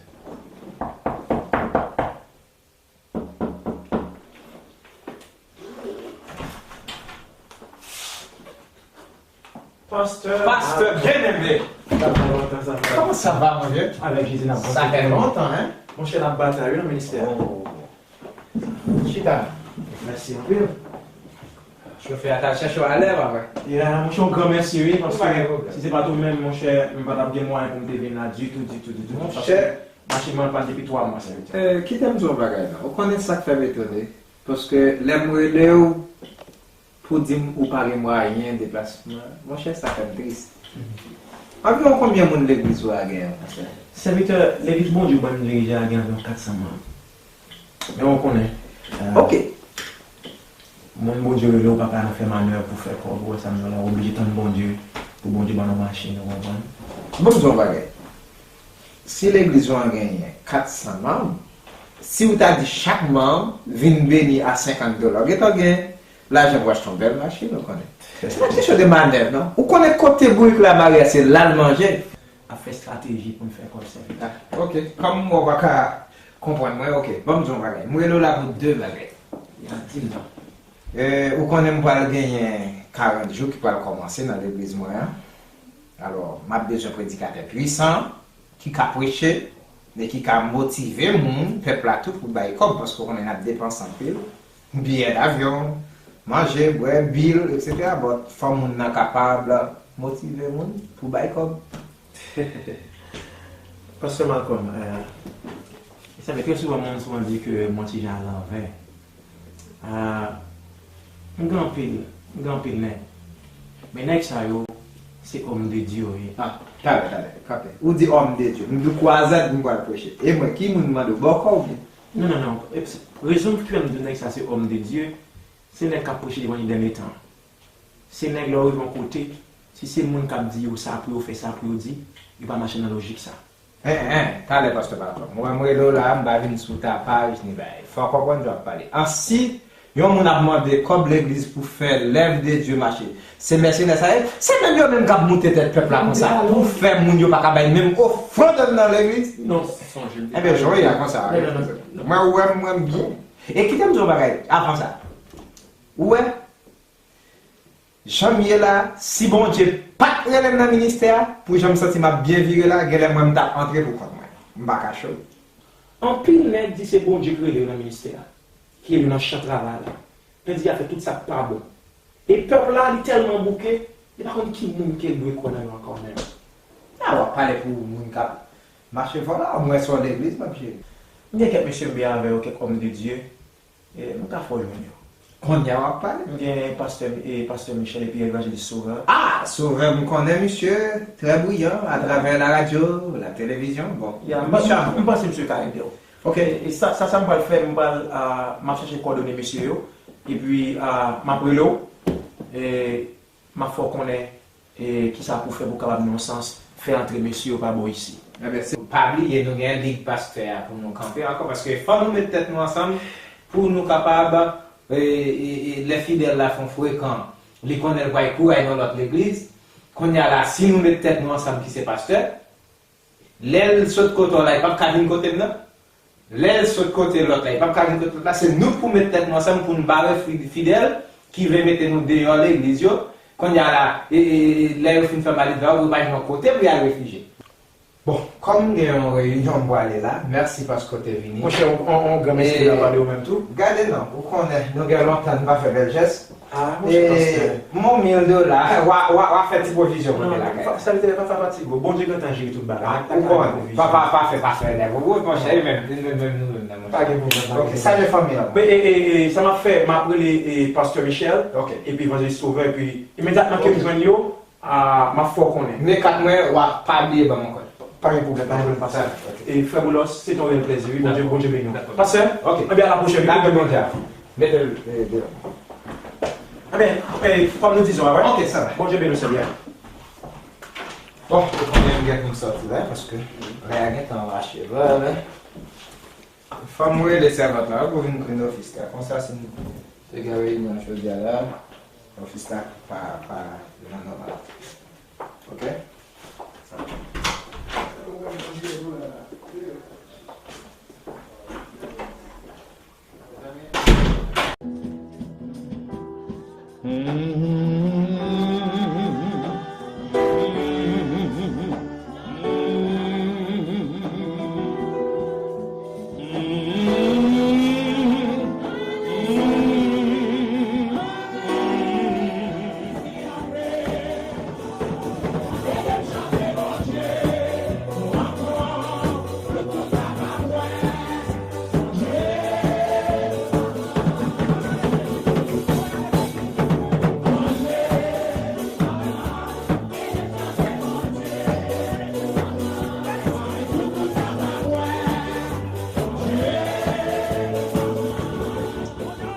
Pastè. Pastè Byeneme. Sa fè lontan, sa fè. Comment ça va, mon vieux? Avèk Jezi n ap batay. Sa fè lontan, hein? Monchè, n ap batay wi nan ministè a. Oh. Chita. Mèsi anpil. Chofè a t al chèche w alè, papa. Ya, monchè, yon gran mèsi wi, paske si se pa t ou menm, monchè, m pa t ap gen mwayen pou m te vin la ditou, ditou, ditou. Monchè. Machin mwen pann depi twa mwa, sèvitè. Eh, kite m di w yon bagay non. Ou konnen sa k fè m etone? Paske lè m rele w pou di m ou pa gen mwayen deplasman, monchè, sa fè m tris. Anviwon konbyen moun legliz ou a genyen, pastè? Sèvitè, legliz Bondye ou ban m dirije a gen anviwon kat san manm. Men ou konnen, eh, ok. Moun Bondye rele w pa ka nan fè manèv pou fè kòb, ou wè sa m di w la, ou oblije tann Bondye pou Bondye ban nou machin, ou konprann? Bon, m di w yon bagay. Si legliz ou an genyen kat san manm, si w ta di chak manm vin beni a senkant dola, w gentan gen lajan pou w achte yon bèl machin, ou konnen. Se pa kesyon de manèv, non. Ou konnen kote bourik la mare a, se la l manje. Ap fè estrateji pou n fè kòb sèvitè. Ah, ok. Kòm ou pa ka konprann mwen, ok. Ban m di w yon bagay. M rele w la pou de bagay. Ya, di m non. Eh, ou konnen m pral genyen karant jou ki pral kòmanse nan legliz mwen an. Alò, m ap bezwen predikatè pwisan, ki ka preche, men ki ka motive moun, pèp la tou pou bay kòb, paske w konnen n ap depanse anpil. Biyè davyon, manje, bwè, bil, etsetera. But, fò moun nan kapab motive moun pou bay kòb. Pastè Malcolm, eh, sa fè trè souvan moun souvan di ke mwen ti jan alanvè. Ah, m gen anpil, m gen anpil nèg. Men nèg sa yo, se òm de Dye yo ye. Ah, talè, talè, kanpe. Ou di òm de Dye. M di w kwazad m pral preche. E mwen, ki moun mande w bòkò oubyen? Non, non, non. Rezon ki fè m di w nèg sa se òm de Dye, se nèg k ap preche devan li dènye tan. Se nèg lè yo rive yon kote, si se moun k ap di yo sa pou yo fè, sa pou yo di, yo pa mache nan lojik sa. Hein, hein, talè pastè Patron. Mwen, m rele w la, m pa vin sou tapaj ni bagay. Fò w konprann jan w ap pale. An si yon moun ap mande kòb legliz pou fè lèv de Dye mache, se mèsenè sa ye? Se menm yo menm k ap moute tèt pèp la konsa pou fè moun yo pa ka bay menm ofrann nan legliz? Non, sonje m te. Enben, jan w ye a konsa. Mwen, ou wè m, mwen, m byen. E kite m di w yon bagay avan sa. Ou wè, jan m ye la, si Bondye pa t rele m nan ministè a, pou jan m santi m ap byen vire la, genlè mwen m t ap antre pou kont mwen. M pa kache w. Anpil nèg di se Bondye k rele yo nan ministè a, ki rele yo nan chan travay la. Nèg di y ap fè tout sa k pa bon. E pèp la, li tèlman bouke, li pa konn ki moun ke l dwe kwè nan yo ankò menm. A, w ap pale pou moun k ap Mache fò la, mwen se yon legliz, m ap jere. M gen kèk mesye m byen avè yo, kèk òm de Dye. E, m ka fè w jwenn yo. Kounye a w ap pale. M gen pastè, e, pastè Michel epi evanjelis Sauveur. Ah, Sauveur, m konnen misye, trè briyan, atravè la radyo, la televizyon, bon. Ya, m, m, m panse misye ka ede w. Ok. E, e sa, sa, sa m pral fè, m pral, a, m ap chache kòdone mesye yo, epi, a, m ap rele w, e, m ap fè w konnen, e, kisa pou w fè pou w kapab nan yon sans fè antre mesye yo pa bò isi. Ebyen, se pa bliye nou gen lig pastè a pou nou kanpe ankò, paske fò nou met tèt nou ansanm pou nou kapab, e, e, e, lè fidèl la fè yon frekan, li konnen l pral kouri al nan lòt legliz. Kounye a la, si nou met tèt nou ansanm ki se pastè, lè l sot kote w la, li p ap ka vin kote m nan. Lè l sot kote lòt la, li p ap ka vin kote lòt la. Se nou k pou met tèt nou ansanm pou n bare fi-, fidèl ki vle mete nou deyò legliz yo. Kounye a la, e, e, e, lè yo fin fè maledve a, yo pa jwenn yon kote pou y al refijye. Bon, kòm m gen yon reyinyon m prale la, mèsi paske w te vini. Monchè, on, on, on gran mèsi de la pa de ou menm tou. Gade non, ou konnen, nou gen lontan n pa fè bèl jès. Ah, monchè pastè. E, mon mil dola, w a, w a, w a fè ti pwovizyon pou mete lakay la. Sa vle di pa fè fatige w. Bondye gentan jere tout bagay. Ou konnen, pa, pa, pa fè, pa fè nève ou, monchè, e menm, menm, menm nou menm nan, monchè. Pa gen pwoblèm, pa gen pwoblèm. Ok, salye fanmi an. Men, e, e, e, sa m ap fè, m ap rele, e, pastè Michel, epi evanjelis Sauveur, epi imedyatman ke m jwenn yo, a, m ap fè w konnen. Men kat mwen, w a pa bliye ban m ankò. Pa gen pwoblèm, pa gen pwoblèm, pastè. E, frè Boulos, se te yon reyèl plèzi, wi. Bondye, Bondye beni w. Pastè, anben, a la pwochèn, wi. Bondye beni w. Mete l, e, deyò. Anben, e, kòm nou di zò a, wi. Ok, sa va. Bondye beni w, sè byen. Bon, ou konnen m gen pou m sòti la, paske lè a gentan mache la, la. Fò m rele sèvant la, wi, pou vin pran ofis la. Konsa, si n te gen reyinyon jodi a la, ofis la pa, pa nan nòmal. Ok?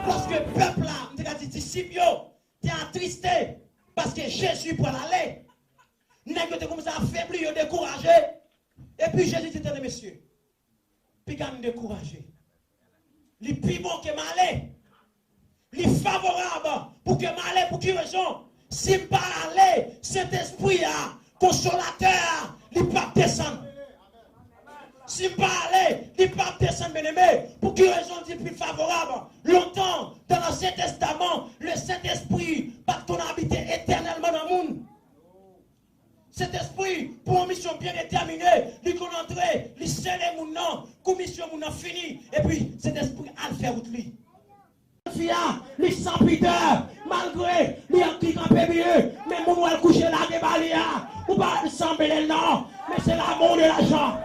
Paske pèp la, m te ka di disip yo, te atriste, paske Jezi pral ale. Nèg yo te kòmanse afebli, yo dekouraje. Epi Jezi di, tande mesye, piga n dekouraje. Li pi bon ke m ale. Li favorab pou ke m ale. Pou ki rezon? Si m pa ale, Sentespri a, Konsolatè a, li p ap desann. Si m pa ale, li p ap desann, byeneme. Pou ki rezon di l pi favorab? Lontan, dans l'Ancien Testament, le Saint-Esprit pa t konn abite etènèlman nan moun. Sentespri, pou yon misyon byen detèmine, li konn antre, li sele moun nan, kou misyon moun nan fini, epi Sentespri al fè wout li. Fi a, li san pidè, malgre li an ki kanpe byen, men moun wè l kouche lage ba li a, ou pa wè l sanble l non, men se l'amour de l'argent.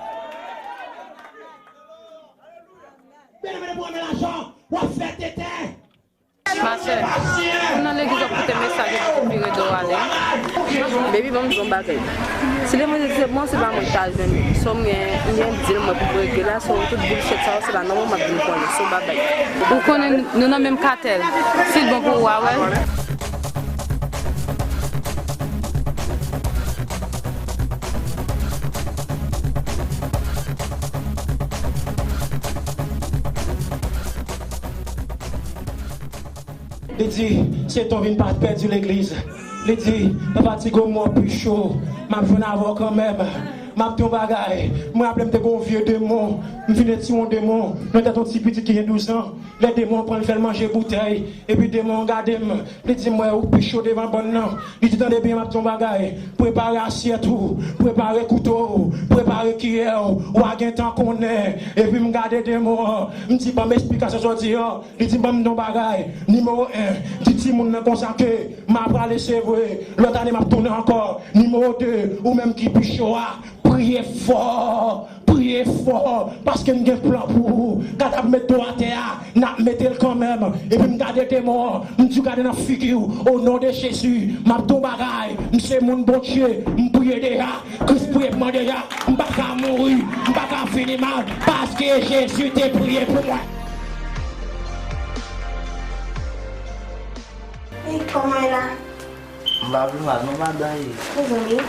Byeneme, depi w renmen lajan, w ap fè tenten. Ma sè, ou nan legliz w ap koute mesaj epi w vire do w ale. Baby, ban m di w yon bagay. Si levanjil se bon, se pa mwen ki ta jwenn li. Sa m gen, m gen dil mwen pou m regle la, so tout bullshit sa yo, se pa nan mwen m ap vin konnen. So, babay. Ou konnen nou nan menm katèl. Si l bon pou ou, w a wè l. Li di, Seton vin pa pèdi legliz. Li di, Papa Tigo mò pi cho, m ap jwenn avè w kanmenm. M ap di yon bagay, mwen raple m te gen yon vye demon, m fin retire yon demon nan tèt yon ti pitit ki gen douz an. Lè demon an pran l fè l manje boutèy, epi demon an gade m, li di m, wè, ou pi cho devan bann nan. Li di, tande byen, m ap di yon bagay, prepare asyèt ou, prepare kouto w, prepare kiyè w, w a gentan konnen. Epi m gade demon an, m di, ban m esplikasyon sa w di an. Li di m, ban m di yon bagay. Nimewo en, di timoun nan konsa ke m a prale, se vre. Lòt ane, m ap tounen ankò. Nimewo de, ou menm ki pi cho a, priye fò. Priye fò, paske m gen plan pou ou. Gad ap met do atè a, n ap mete l kanmenm. Epi m gade demon an, m di w gade nan figi w. O non de Jezi, m ap di w bagay. M se moun Bondye, m priye deja. Kris priye pou mwen deja. M pa ka mouri, m pa ka fini mal, paske Jezi te priye pou mwen. Ey, kòman w ye la? M pa pi mal non, madan. Mezanmi,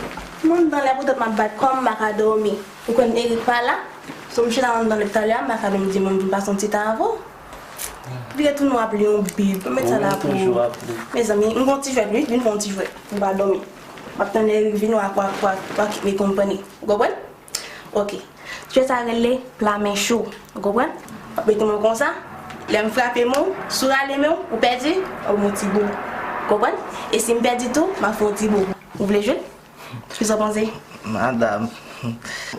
m anndan lè poutèt m ap bat kò m, m pa ka dòmi. Ou konn Eric pa la? So, misye t anndan lè talè a, m pa ka dòmi, di mwen m vin pase yon ti tan avè w. Vire tounen w ap li yon bib, mwen met sa la pou ou. Mezanmi, m gon ti jwèt, wi, vin fè yon ti jwèt pou w pa dòmi. M ap tann lè Eric vini, w a, w a, w a, w a kite m konprann li. Ou konprann? Ok. Jwèt sa rele pla men cho. Ou konprann? W ap mete mwen konsa. Lè m frape men w, si w rale men w, ou pèdi, w ap yon ti bo. Ou konprann? E si m pèdi tou, m ap fè yon ti bo. Ou vle jwe? Kisa w panse? Madanm,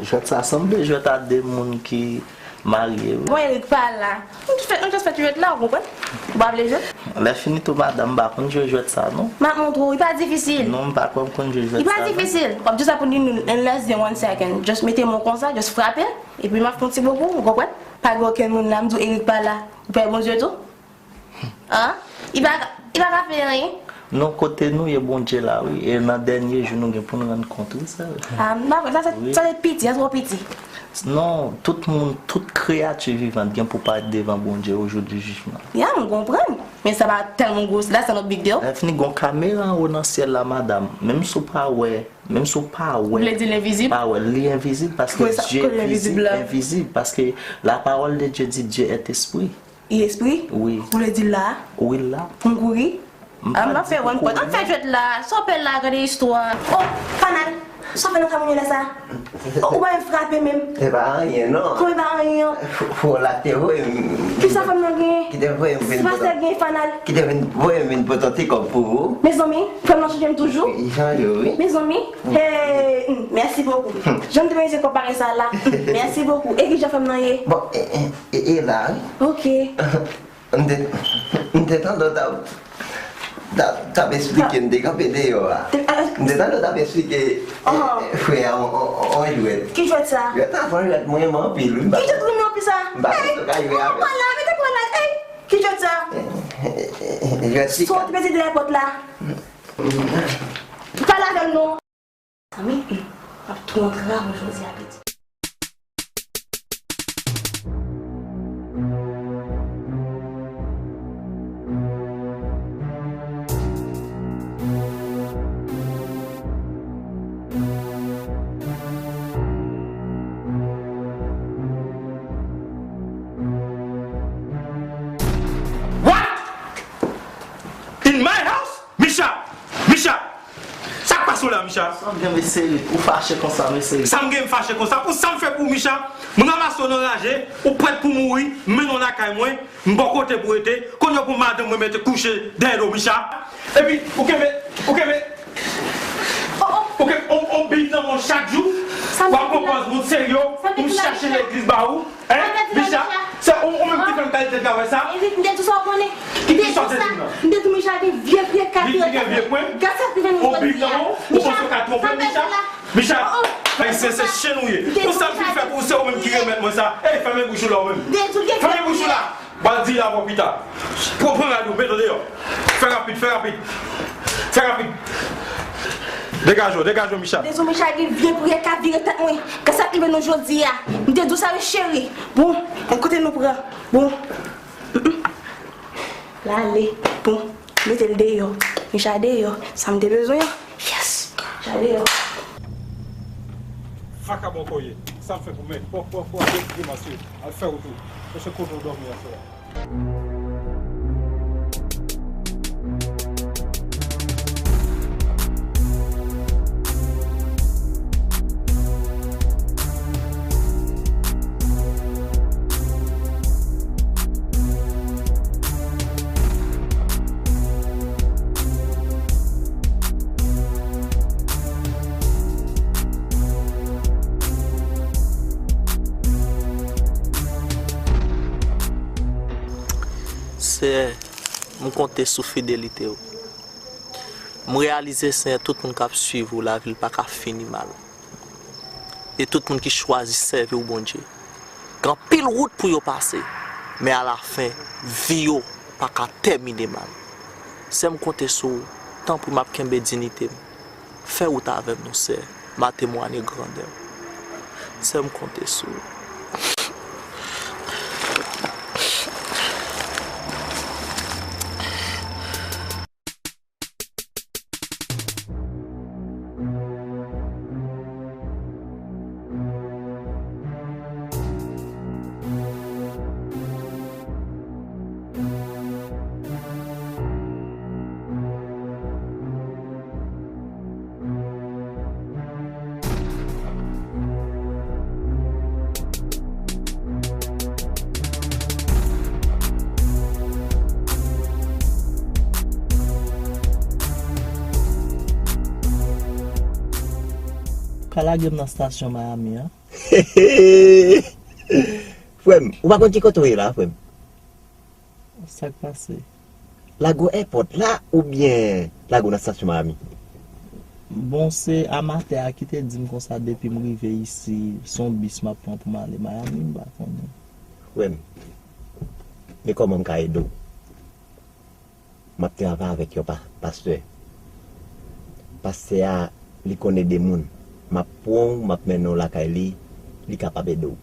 jwèt sa sanble jwèt a de moun ki marye, wi. Bon, Eric pa la. Nou just fè, nou just fè ti jwèt la, ou konprann? Ou pa vle jwe? Lè fini tou, madanm, m pa konn jwe jwèt sa, non. M ap montre w, li pa difisil. Non, m pa kwè m konn jwe jwèt sa, non. Li pa difisil. W ap jis aprann li nou in less than one second. Just mete men w konsa, just frape l, epi m ap fè yon ti bo pou ou, ou konprann? Pa gen okenn moun la, m di w Eric pa la. Ou pè Bondye tou? An? Li pa ka, li pa ka fè anyen? Non, kote nou ye, Bondye la, wi. E nan dènye jou, nou gen pou n rann kont, wi, sè. A, m pa kwè. Sa, sa, wi, sa se piti, sa twò piti. Non, tout moun, tout kreyati vivan gen pou parèt devan Bondye au jour du jugement. Ya, m konprann. Men sa pa tèlman gwo, that's not big deal. Lè fini, gon kamera anwo nan syèl la, madanm. Menm si w pa wè, menm si w pa wè, ou vle di l envizib? Pa wè, li envizib paske Dye vizib, envizib, paske la parole de Dieu dit Dieu est esprit. Li espri? Wi. Ou vle di l la? Wi, l la. Pou m kouri? M pa di pou kouri, non. A, m ap fè one point. An fè jwèt la. Sa w pè la, gade istwa. Oh, Fanal! Sa w fè nan kamoun yo la sa? Oh, ou pa menm frape menm. E pa anyen, non. Kòman e pa anyen an? Fò, fò la te voye m. Kisa frè m nan genyen? Ki te voye m vin pote. Sa pastè genyen, Fanal? Ki te vin voye m vin pote yon ti kòb pou ou. Mezanmi, frè m nan chanje m toujou. Li chanje w, wi. Mezanmi, hey, hmm, merci beaucoup. Jan m te merize kòb bagay sa la. Merci beaucoup. E kijan frè m nan ye? Bon, e, e, e, e la, wi. Ok. M te, m te tande w t ap, t ap, t ap eksplike, m te kanpe deyò a. M te tande w t ap eksplike, eh, frè a on, on, on jwèt. Ki jwèt sa? Jwèt sa, se yon jwèt m renmen anpil, wi. Ki jwèt ou renmen anpil sa? M pa konn si w ka jwe avè l. Ey, pa la, mete kò la, ey! Ki jwèt sa? Jwèt sikat. Sot mete dèyè pòt la. Pale avè m non. Zanmi, m ap tou antre avè w jodi a, pitit. What? In my house? Micha! Micha! Sa k pase w la, Micha? Sa w gen, mesye? Ou fache konsa, mesye? Sa m gen, m fache konsa? Pou sa m fè pou ou, Micha? M ranmase w nan raje, ou prèt pou mouri, m mennen w lakay mwen, m ba w kote pou w rete, kounye a pou madanm mwen mete kouche dèyè do w, Micha. Epi, ou kenbe, ou kenbe, ou kenbe on, on bib nan men w chak jou, w ap pran pòz moun serye, pou m chache legliz ba ou. Hein? Micha, se ou, ou menm ki fè m kalite travay sa? Eric, m te di w sa w konnen. Ki, ki sa w te di m nan? M te di w Micha gen vye pwen, kat pwen. Li gen vye pwen? Gad sa k rive nou jodi a. On bib nan men w, ou panse w ka twonpe m, Micha? Micha, Ayisyen se chen nou ye. Pou sa m fin fè pou ou, se ou menm ki remèt mwen sa. Ey, fèmen bouch ou la ou menm. Fèmen bouch ou la. W al di l avè w pita. Pran, pran rad ou, mete w deyò. Fè rapid, fè rapid. Fè rapid. Degaje w, degaje w, Micha. Dezou Micha gen vye priyè k ap vire tèt mwen. Gad sa k rive nou jodi a. M te di w sa wi cheri. Bon, kote nou pran? Bon. Mm, mm. L ale. Bon, mete l deyò. Micha deyò. Sa m te bezwen an. Yes. Micha deyò. Vakabon ke w ye. Sa m fè pou mèt. Pò, pò, pò, de grimas yo. Al fè wout ou. Mesye kote w dòmi aswè a? Seyè, m konte sou fidelite w. M reyalize, Seyè, tout moun k ap swiv ou, lavi l pa ka fini mal. e tout moun ki chwazi sèvi w, Bondye. Gen anpil wout pou yo pase, men alafen, vi yo pa ka tèmine mal. Sè m konte sou ou, tanpri m ap kenbe diyite m. Fè wout avè m non sè, m a temwanye grandè w. Sè m konte sou ou. Ka lage m nan stasyon Miami an. Frè m, ou pa konn ki kote w ye la, frè m? Sa k pase? Lago èpòt la oubyen lago nan stasyon Miami? Bon, se amatè a ki te di m konsa depi m rive isi, se yon bis m ap pran pou m ale Miami, m pa konnen. Frè m, men kòman m ka ede w? M ap travay avèk yon pa, pastè. Pastè a, li konn ede moun. M ap pran w, m ap mennen w lakay li, li kapab ede w.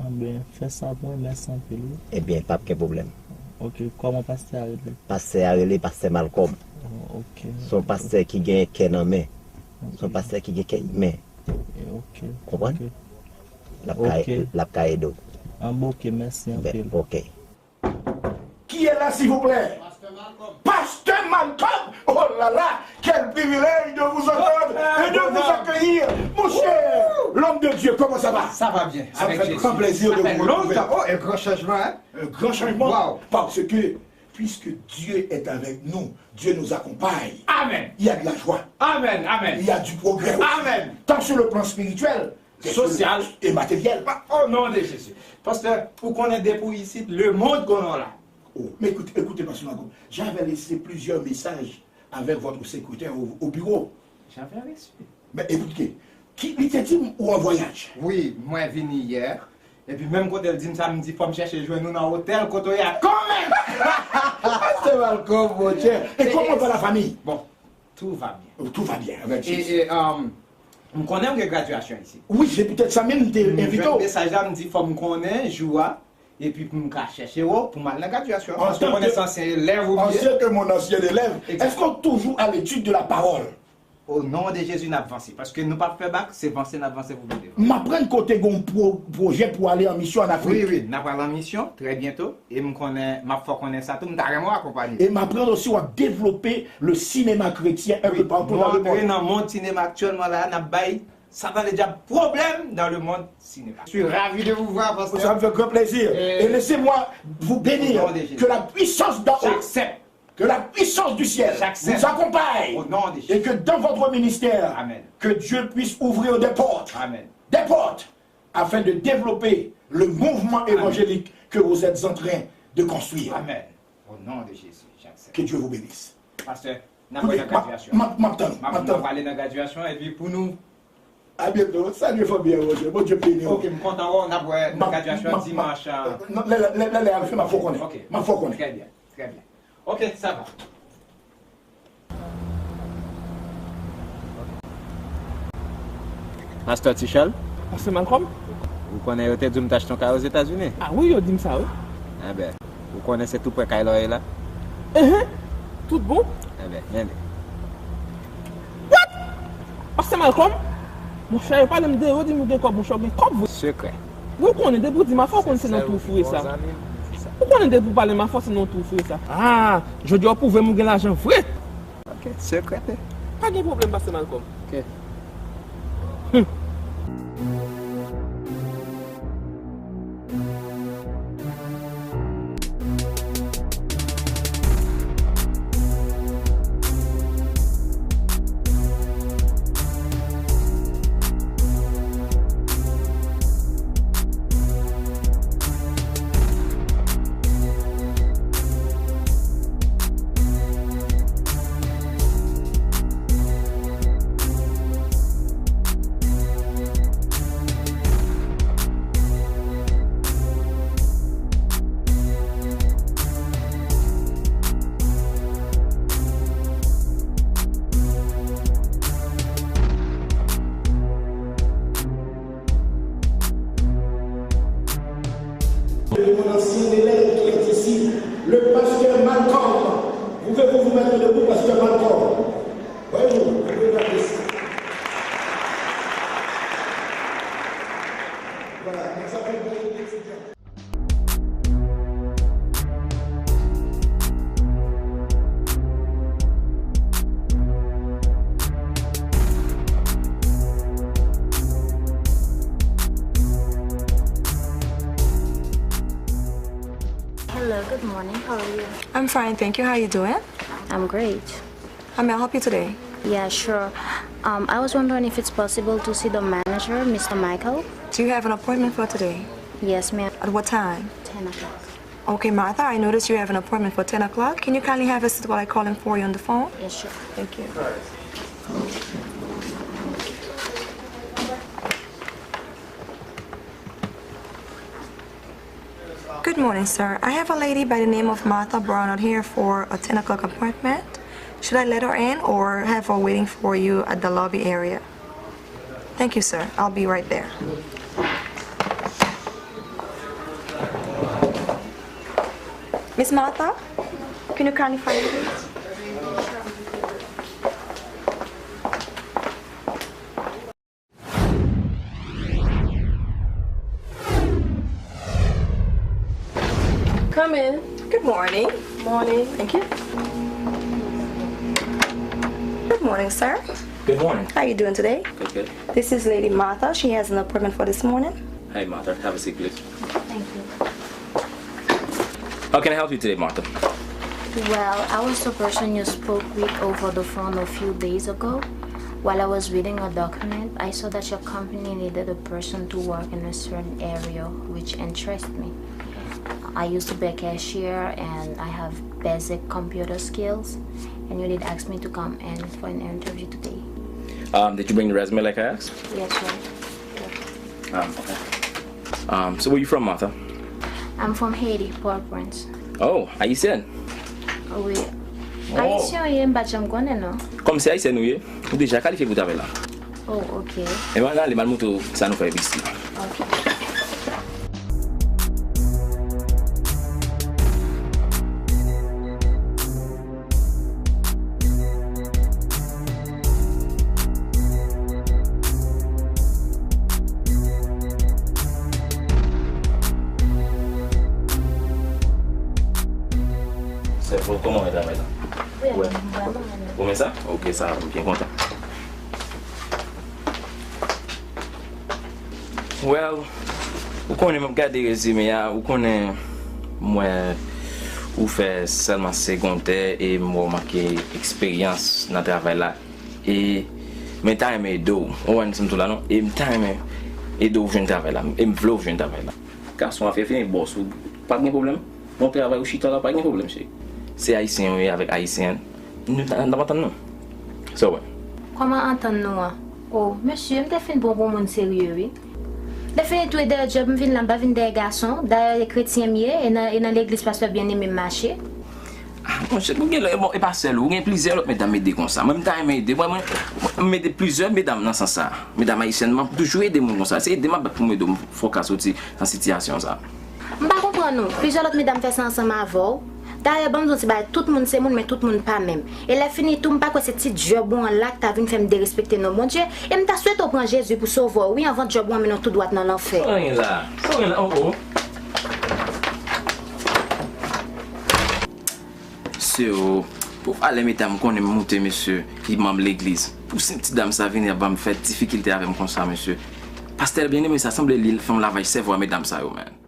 Anben, fè sa pou mwen, mèsi anpil, wi. Ebyen, p ap gen pwoblèm. Oke, kòman pastè a rele? Pastè a rele pastè Malcolm. Oh, oke. Se yon pastè ki gen kè nan men. Se yon pastè ki gen kè imen. Oke. Konprann? Oke. L ap ka, oke, l ap ka ede w. Anben, oke, mèsi anpil. Oke. Qui est là, s'il vous plaît? Pasteur Malcolm. Oh là là, quel privilège de vous entendre et de vous accueillir. Mon cher, l'homme de Dieu, comment ça va? Ça va bien, avec Jésus. Ça me fait grand plaisir de vous retrouver. Ça fait longtemps. Oh, un grand changement, hein? Un grand changement. Wow. Parce que, puisque Dieu est avec nous, Dieu nous accompagne. Amen. Il y a de la joie. Amen, amen. Il y a du progrès aussi. Amen. Tant sur le plan spirituel, social et matériel. Ah, au nom de Jésus. Pastè, ou konnen depi w isit, lemonn konnen w la. Oh, mais écoutez, écoutez, Pasteur Malcolm, j'avais laissé plusieurs messages avec votre secrétaire au, au bureau. J'avais reçu. Mais écoutez, ki, li te di m ou an vwayaj. Wi, mwen vini yè. Epi menm kote l di m sa, m di fò m chèche jwenn ou nan otèl kote w ye a kanmenm. Pasteur Malcolm, mon Dieu. Et comment va la famille? Bon, tout va bien. Oh, tout va bien, avec Jésus. E, e, um, m konnen w gen gradyasyon isit. Wi, se poutèt sa menm m te envite w. M jwenn mesaj la, m di fò m konnen jou a, epi pou m ka chèche w, pou m al nan gradyasyon. Paske w konnen se ansyen elèv ou ye. En tant que mon ancien élève, est-ce qu'on est toujours à l'étude de la parole? O non de Jezi, n ap vanse. Paske nou p ap fè bak, se vanse n ap vanse pou vin devan. M aprann ke w te gen yon pwo-, pwojè pou w ale an misyon an Afrik. Wi, wi, n ap al an misyon, trè byento. E m konnen, m ap fè w konnen sa tou, m ta renmen w akonpanye. E m aprann osi w ap devlope le cinéma chrétien un peu partout dans le monde. Wi, nou antre nan mond sinema aktyèlman la, n ap bay Satan le diable problème dans le monde cinéma. Je suis ravi de vous voir, pasteur. Ça me fait grand plaisir. Et laissez-moi vous bénir. Au nom de Jésus. Que la puissance d'en haut, j'accepte, que la puissance du ciel vous accompagne. Au nom de Jésus. Et que dans votre ministère, amen, que Dieu puisse ouvrir des portes. Amen. Des portes afin de développer le mouvement, amen, évangélique que vous êtes en train de construire. Amen. Au nom de Jésus, j'accepte. Que Dieu vous bénisse. Pastè, n ap wè nan gradyasyon. M ap, m ap tann, m ap tann. M ap, n ap ale nan gradyasyon, epi pou nou. A byento. Salye fanmi an, Bondye. Bondye beni w. Ok, m kontan wè w, n ap wè nan gradyasyon dimanch. Non, lè, lè, lè, lè a rive, m ap fè w konnen. Ok. M ap fè w konnen. Trè byen, trè byen. Ok, sa va. Pastè Tichal? Pastè Malcolm? Ou konnen yo te di w m t achte yon kay Ozetazini? A wi, yo di m sa, wi. Enben, ou konnen se tou prè kay la w ye la? Enhen, tout bon. Enben, men li. What? Pastè Malcolm? Monchè, yo pale m de yo, di m ou gen kòb, monchè, ou gen kòb vre. Sekrè. Wi, ou konnen, depi w di m afè, ou konnen se nan twou foure sa. Ou konnen depi w pale m afè, se nan twou foure sa. A, jodi a w pwouve m ou gen lajan vre. Ok, sekrè te. Pa gen pwoblèm, pastè Malcolm. Ok. Hmm. Good morning, how are you? I'm fine, thank you. How are you doing? I'm great. How may I help you today? Yeah, sure. Um, I was wondering if it's possible to see the manager, Mister Michael. Do you have an appointment for today? Yes, ma'am. At what time? Ten o'clock. Okay, Martha, I noticed you have an appointment for ten o'clock. Can you kindly have a seat while I call him for you on the phone? Yes, sure. Thank you. Good morning, sir. I have a lady by the name of Martha Brown out here for a ten o'clock appointment. Should I let her in or have her waiting for you at the lobby area? Thank you, sir. I'll be right there. Miss Martha, can you kindly find me, please? Come in. Good morning. Morning. Thank you. Good morning, sir. Good morning. How you doing today? Good, good. This is Lady Martha. She has an appointment for this morning. Hey, Martha, have a seat, please. Thank you. How can I help you today, Martha? Well, I was the person you spoke with over the phone a few days ago. While I was reading a document, I saw that your company needed a person to work in a certain area, which interested me. I used to be a cashier and I have basic computer skills, and you did ask me to come in for an interview today. Um, did you bring the resume like I asked? Yes, sir. Um, okay. Um, so where you from, Martha? I'm from Haiti, Port-au-Prince. Oh, Haitian? Wi. Oh. Ayisyen w ye, m pa t janm konnen non. Kòm se Ayisyen ou ye, ou deja kalifye pou travay la. Oh, ok. Ebyen, ann ale, m al montre w sa nou fè isit la. Ok. Sè, kòman w travay la? Wi, m vrèman renmen. Ou renmen sa? Ok, sa, m byen kontan. Well, ou konnen m ap gade rezime a, ou konnen m wè ou fè sèlman segondè e m wè w manke eksperyans nan travay la. E, men ta renmen ede w. Ou wè sa m di w la non? E m ta renmen ede w jwenn travay la. E m vle w jwenn travay la. Gason, afè fini, bòs ou pa gen pwoblèm. Bon travay ou chita la, pa gen pwoblèm, cheri. Se Ayisyen ou ye avèk Ayisyèn. Nou ta, n ap antann nou. Sa w wè? Kòman antann nou an? O, mesye, m te fin pran w pou moun serye, wi. Lè fini tou, e dèyè djòb m vin la, m pa vin dèyè gason. Dayè, e kretyen m ye, e nan, e nan legliz pastè Byeneme m mache. Ah, monchè, ou gen lè, bon, e pa sèl ou, ou gen plizyè lòt medam ede konsa. Mwen, m ta renmen ede. Mwen, mwen, m ede plizyè medam nan sans sa. Medam ayisyèn, m ap toujou ede moun konsa. Se ede m ap bat pou m ede w fè w ka soti nan sitiyasyon sa. M pa konprann ou. Plizyè lòt medam fè sa ansanm avè w. Dayè, ban m di w ti bagay, tout moun se moun, men tout moun pa menm. E lè fini tou, m pa kwè se ti djòb ou an la k ta vin fè m derespekte non Bondye. E m ta swete w pran Jezi pou sovè w, wi, anvan djòb ou an mennen w tou dwat nan lanfè. Sa w gen la? Sa w gen la? Oh, oh. Mesye, o, pou valè medam konnen m moute, mesye, ki manm legliz. Pou senp ti dam sa vini ap ban m fè difikilte avè m konsa, mesye. Pastè Byeneme sa sanble li fè yon lavaj sèvo a medam sa yo, man.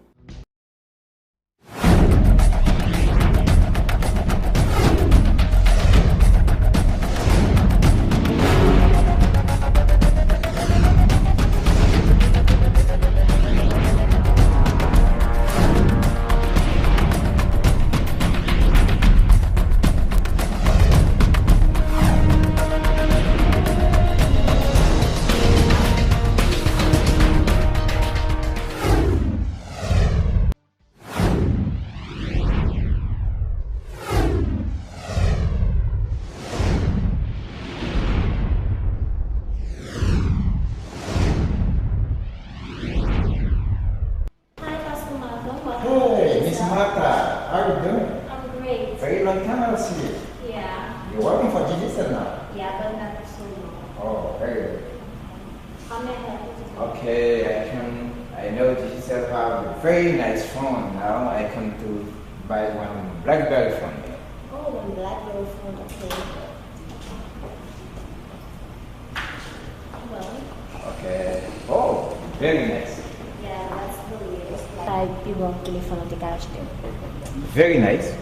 Hi, Pastor Malcolm. Welcome to Hey, Miss Martha. How are you doing? I'm great. Very long time I don't see you. Yeah. You're working for Digicel now? Yeah, but not so long. Oh, very good. How may I help you today? Okay, I can, I know Digicel have a very nice phone now. I come to buy one BlackBerry phone. Oh, one BlackBerry phone, okay. Well. Okay. Oh, very nice. Yeah, that's the latest. Pi bon telefòn ou te ka achte. Very nice.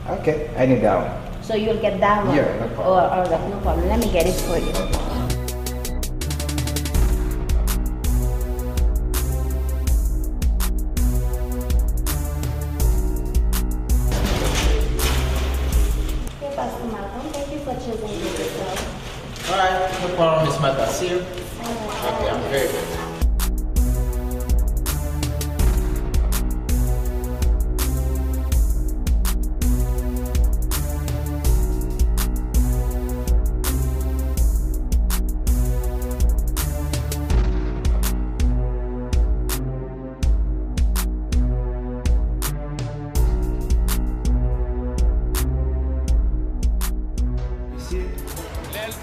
Okay, I need that one. So you'll get that one? Yeah, no problem. Oh, all right, no problem. Let me get it for you. Hey, Pastor Malcolm, thank you for choosing Digicel. Alright, no problem, Miss Martha. See you. Okay, I'm very good.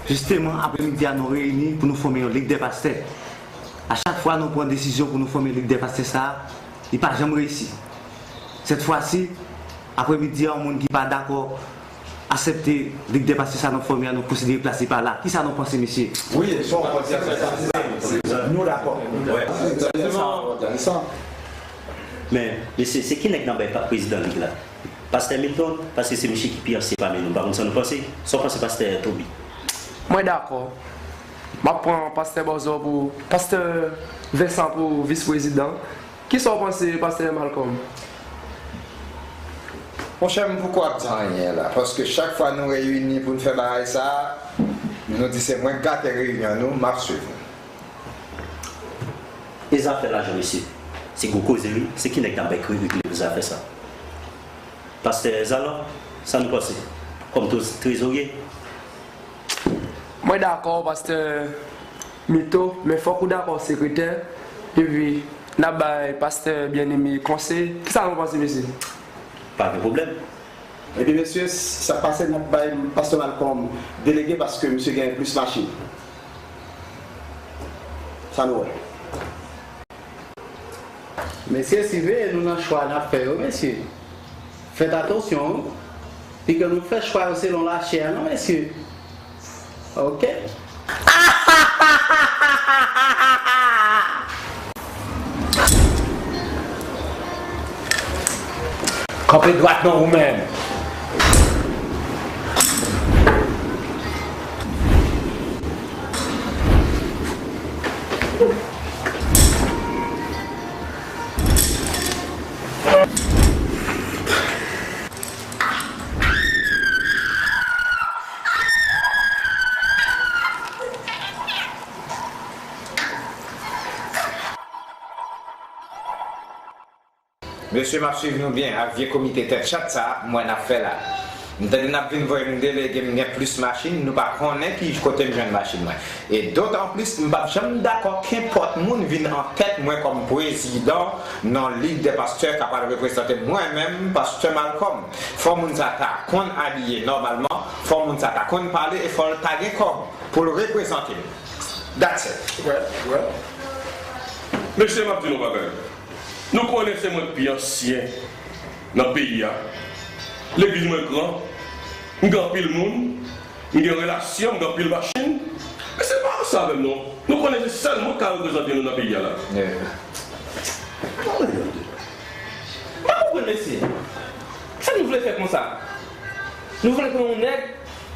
Jisteman, aprèmidi a nou reyini pou nou fòme yon lig dè pastè. A chak fwa nou pran desizyon pou nou fòme lig dè pastè sa a, li pa janm reyisi. Sèt fwa si, aprèmidi a, yon moun ki pa dakò aksepte lig dè pastè sa nou fòme a, nou konsidere plas li pa la. Kisa nou panse, mesye? Wi, sa w panse, se sa, se sa. Nou dakò. Men, mesye, se ki nèg nan bay prezidan lig la? Pastè Milton, paske se misye ki pi ansyen pami nou. M pa konn sa nou panse. Sa w panse, pastè Toby? Mwen dakò. M ap pran pastè Bòzò pou, pastè Vincent pou vis prezidan. Kisa w panse, pastè Malcolm? Monchè, m poko ap di anyen la, paske chak fwa nou reyini pou n fè bagay sa a, nou di se mwen k gate reyinyon nou, m ap swiv nou. E zafè lajan, mesye? Se gwo koze wi, se ki nèg k ap bay kredi pou zafè sa? Pastè Zalò, sa nou panse? Kòm trezorye? Mwen dakò, pastè Mito, men fòk ou dakò sekretè, epi n ap bay pastè Byeneme konsèy. Kisa nou panse, mesye? Pa gen pwoblèm. Ebyen mesye, sa k pase, n ap bay pastè Malcolm delege paske misye gen plis machin. Sa nou wè? Mesye, siveye nou nan chwa n ap fè yo, mesye. Fèt atansyon wi. Piga nou fè chwa yo selon lachè a non, mesye. Ok. Kanpe dwat non ou menm. Mesye, m ap swiv nou byen ak vye komite tèt chat sa a m wè n ap fè la. M tande n ap vin voye m delege m gen plis machin, nou pa konnen ki kote m jwenn machin mwen. E dotanplis, m p ap janm dakò kenpòt moun vin an tèt mwen kòm prezidan nan Lig dè Pastè k ap al reprezante mwen menm, Pastè Malcolm. Fò moun sa ta konn abiye nòmalman, fò moun sa ta konn pale e fò l ta gen kòb pou l reprezante m. That's it. Well, well. Mesye, m ap di nou yon bagay. Nou konnen se mwen k pi ansyen nan peyi a. Legliz mwen gran, m gen anpil moun, m gen relasyon, m gen anpil machin. Mesye, pa ranse avè m non. Nou konnen se sèl mwen k ka reprezante nou nan peyi a la. M pa konprann mesye. Sa nou vle fè konsa? Nou vle pran yon nèg,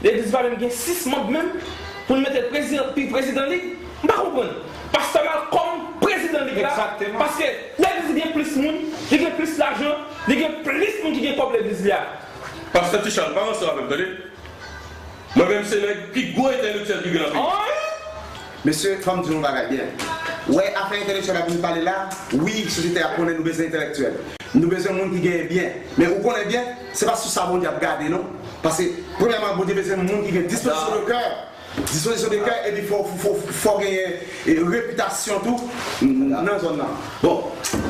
legliz pa menm gen sis manm menm, pou n mete l prezidan, pi prezidan lig? M pa konprann. Pastè Malcolm prezidan lig la, paske legliz gen plis moun, li gen plis lajan, li gen plis moun ki gen kòb legliz li a. Pastè Tichal, pa ranse avè m, tande. Mwen menm se nèg pi gwo entèlektyèl ki gen nan peyi. Mesye, fò m di nou yon bagay byen. Wè, afè entèlektyèl ap vin pale la, wi, sosyete a konnen nou bezwen entèlektyèl. Nou bezwen moun ki genyen byen. Men ou konnen byen, se pa sou sa Bondye ap gade non. Paske, premyèman, Bondye bezwen moun ki gen dispozisyon de kè. Dispozisyon de kè, epi fò, fò, fò genyen repitasyon tou nan zòn nan. Bon,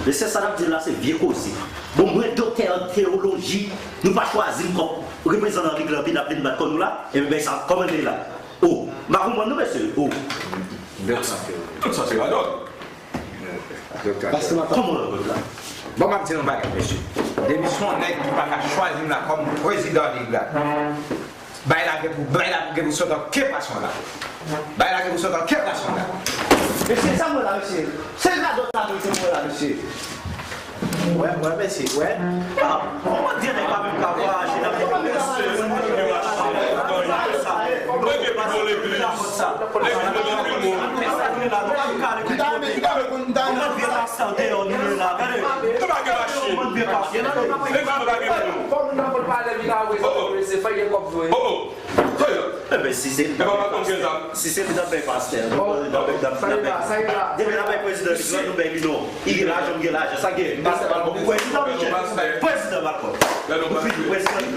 mesye, sa n ap di la se vye koze. Bon, mwen doktè an teyoloji, nou pa chwazi m kòm reprezantan lig lan, epi n ap vin bat kò nou la, epi bagay sa kòmanse la. O, m pa konprann non mesye, o. Tout sa se radòt. Tout sa se radòt. Kòman radòt la? Bon, m ap di nou yon bagay, mesye. Depi se yon nèg ki pa ka chwazi m la kòm prezidan lig la, bay la gen pou, bay la gen pou sot an ke pwason la. Bay la gen pou sot an ke pwason la. Mesye, sa m wè la, mesye? Se radòt sa menm ke m wè la, mesye. Wè, wè, mesye, wè. Ah, kòman di nèg pa menm ka vwayaje nan peyi? Mesye, moun ki vle mache, mwen gen pi bon legliz. Legliz mwen gen anpil moun. Kòman vye pastè deyò nou ye la? Gade. Nou pa gen machin. Legliz nou pa gen moun. Oh, oh. Oh, oh. Enben, si se, si se li t ap bay pastè, depi l ap bay prezidan, li pran nou bay li non. Li gen lajan, m gen lajan. Sa gen, pastè pa bon pou prezidan, monchè. Prezidan pa bon. Nou fini, prezidan.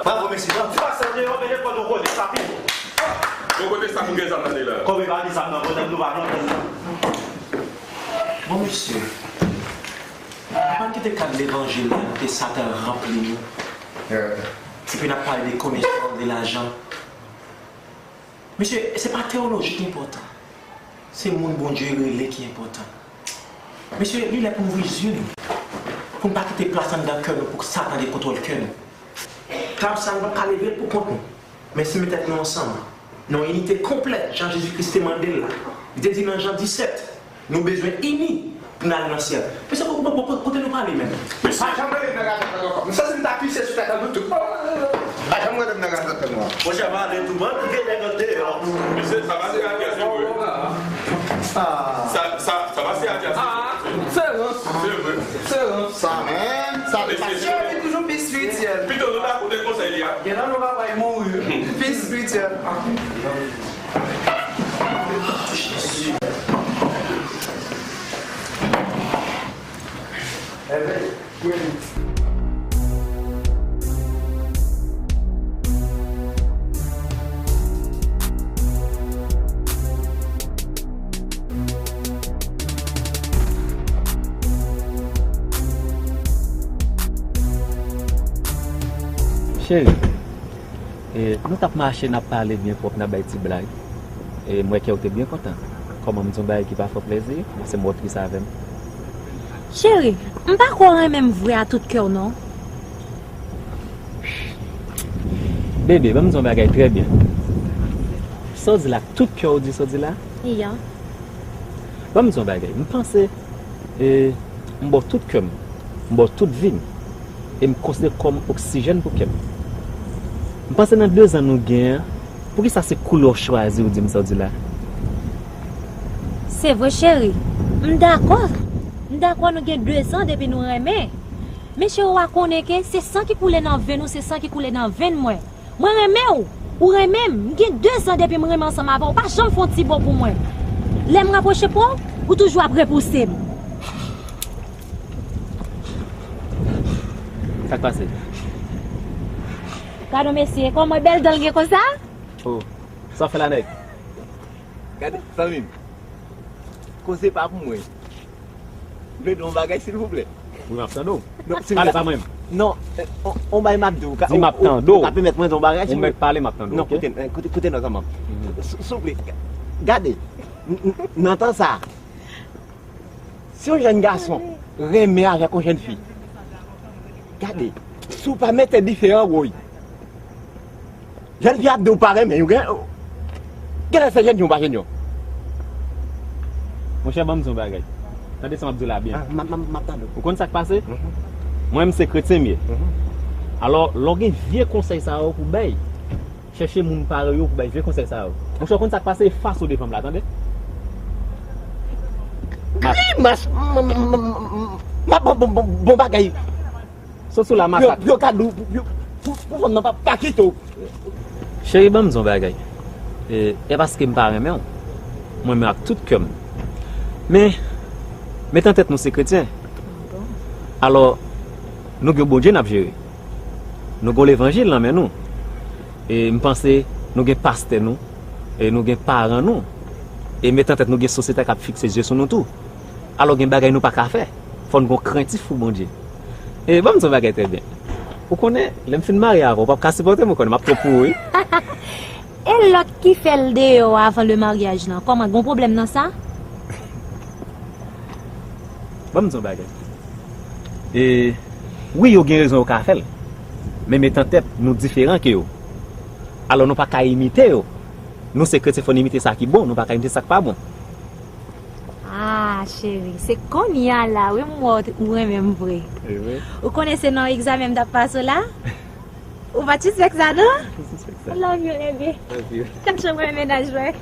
Bravo, mesye. Ti pastè deyò, men lekòl nou konnen, sa pi bon. Bon, kote sa pou gen zam nan la? Kòm e pa gen zam nan, bon, nou pa nan. Bon, mesye. Ann kite kad levanjil la, kite Satan ranpli nou. Epi n ap pale de konesans, de lajan. Mesye, se pa teyoloji ki enpòtan. Se moun Bondye rele ki enpòtan. Mesye, li lè pou n ouvri zye nou. Pou n pa kite plas anndan kè nou pou Satan gen kontwòl kè nou. Trap sa, nou p ap ka leve l pou kont nou. Men si n met tèt nou ansanm, nan yon inite konplèt, jan Jezi Kris te mande l la, li te di nan Jan disèt, nou bezwen ini pou n ale nan syèl. Mesye, ko-, ko-, ko-, kote nou prale menm? Pa janm rele m nan radyo ankò. M santi m ta pise sou tèt nou tout. Pa janm rele m nan radyo ankò. Monchè, pa ale tou, ban vye nèg an deyò. Mesye, sa pase radyo, se vre. Ah. Sa, sa, sa pase radyo, se vre. Ah, se rans. Se vre. Se rans. Sa menm, sa te pase. Cheri toujou pi espirityèl. Pito nou ta koute konsèy li a. Gen nan nou pa bay mouri. Pi espirityèl. Cheri, e, nou t ap mache, n ap pale byen pwòp, n ap bay ti blag. E, m wè kè w te byen kontan. Kòman m di yon bagay ki pa fè w plezi, men se m wè w tris avè m. Cheri, m pa kwè w renmen m vre a tout kè w non. Bebe, ban m di yon bagay trè byen. Sa w di la, tout kè w di sa w di la? Iya. Ban m di yon bagay. M panse, e, m ba w tout kè m. M ba w tout vi m. E m konsidere w kòm oksijèn pou kè m. M panse nan de zan nou gen an, poukisa se koulè w chwazi w di m sa w di la? Se vre, cheri. M dakò. M dakò nou gen de zan depi nou renmen. Men cheri, w a konnen ke se san ki koule nan venn ou, se san ki koule nan venn mwen. Mwen renmen w. Ou renmen m. M gen de zan depi m renmen ansanm avè w. Ou pa janm fè yon ti bo pou mwen. Lè m rapwoche pran w, ou toujou ap repouse m. Sa k pase? Gad on mesye, kòman bèl dan l gen konsa? Oh, sa w fè la, nèg? Gade, zanmi m. Koze pa pou mwen. M vle di w yon bagay, silvouplè. Wi, m ap tande w. Non, silvouplè. Pale, pa mwen menm. Non, eh, on, on bagay m ap di w. Di m ap tande w. Ou ka pèmèt mwen di w yon bagay, silvouplè? Ou mèt pale, m ap tande w, oke? Non, koute, eh, koute, koute non, zanmi m. Mhm. Sou-, souple, gade, n-, n-, nan tan sa, si yon jèn gason renmen avèk yon jèn fi, gade, si w pa mete dife an woy, jèn fi ap di w pa renmen, ou gen, genlè se jènjan ou pa jènjan. Monchè, ban m di w yon bagay. Tande sa m ap di w la byen. Ah, m ap, m ap, m ap tande w. Ou konn sa k pase? Mhm. Mwen menm se kretyen m ye. Mhm. Alò, lè w gen vye konsèy sa yo pou bay, chèche moun parèy ou pou bay vye konsèy sa yo. Monchè, ou konn sa k pase? Efase w devan m la, tande? Grimas! M, m, m, m, m, m ap bon, bon, bon, bon bagay. Sot sou la, masak. Yo, yo ka dou, yo, pou, pou fanm nan pa, pa kite w. Cheri, ban m di w yon bagay. E, e paske m pa renmen w. Mwen renmen w ak tout kè m. Men, met nan tèt nou se kretyen. Alò, nou gen Bondye n ap jere. Nou gen levanjil nan men nou. E m panse nou gen pastè nou. E nou gen paran nou. E met nan tèt nou gen sosyete k ap fikse zye sou nou tou. Alò gen bagay nou pa ka fè. Fò n gen krentif pou Bondye. E ban m di w yon bagay trè byen. Ou konnen, lè m fin marye avè w, w p ap ka sipòte m, ou konnen, m ap twò pou ou, wi. E lòt ki fè l deyò avan le maryaj lan, kòman, gon pwoblèm nan sa? Ban m di w yon bagay. E, wi, yo gen rezon yo ka fè l. Men met an tèt, nou diferan ke yo. Alò, nou pa ka imite yo. Nou se kretyen, fò n imite sa ki bon, nou pa ka imite sa k pa bon. Ah, Ah, cheri, se kounye a la wi m wè w, ou renmen m vre. Ou konnen se nan egzamen m t ap pase w la? Ou pa t sispèk sa, non? I love you, baby. Love you. Tank jan mwen renmen naj mwen.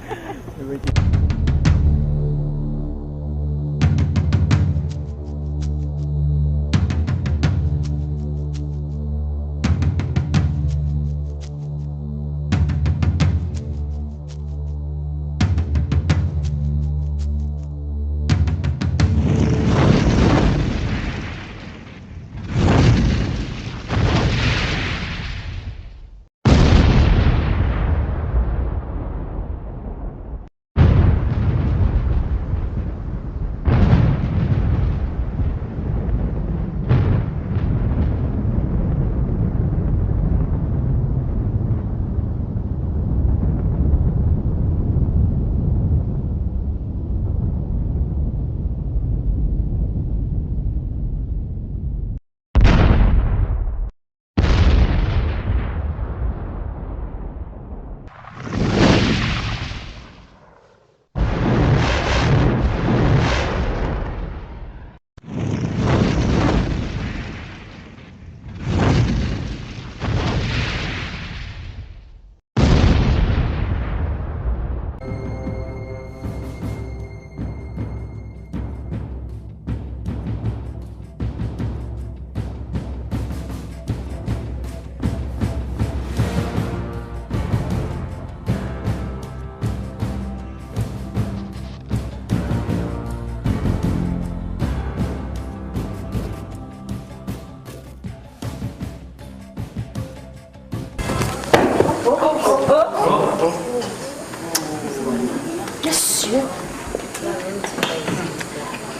Mesye!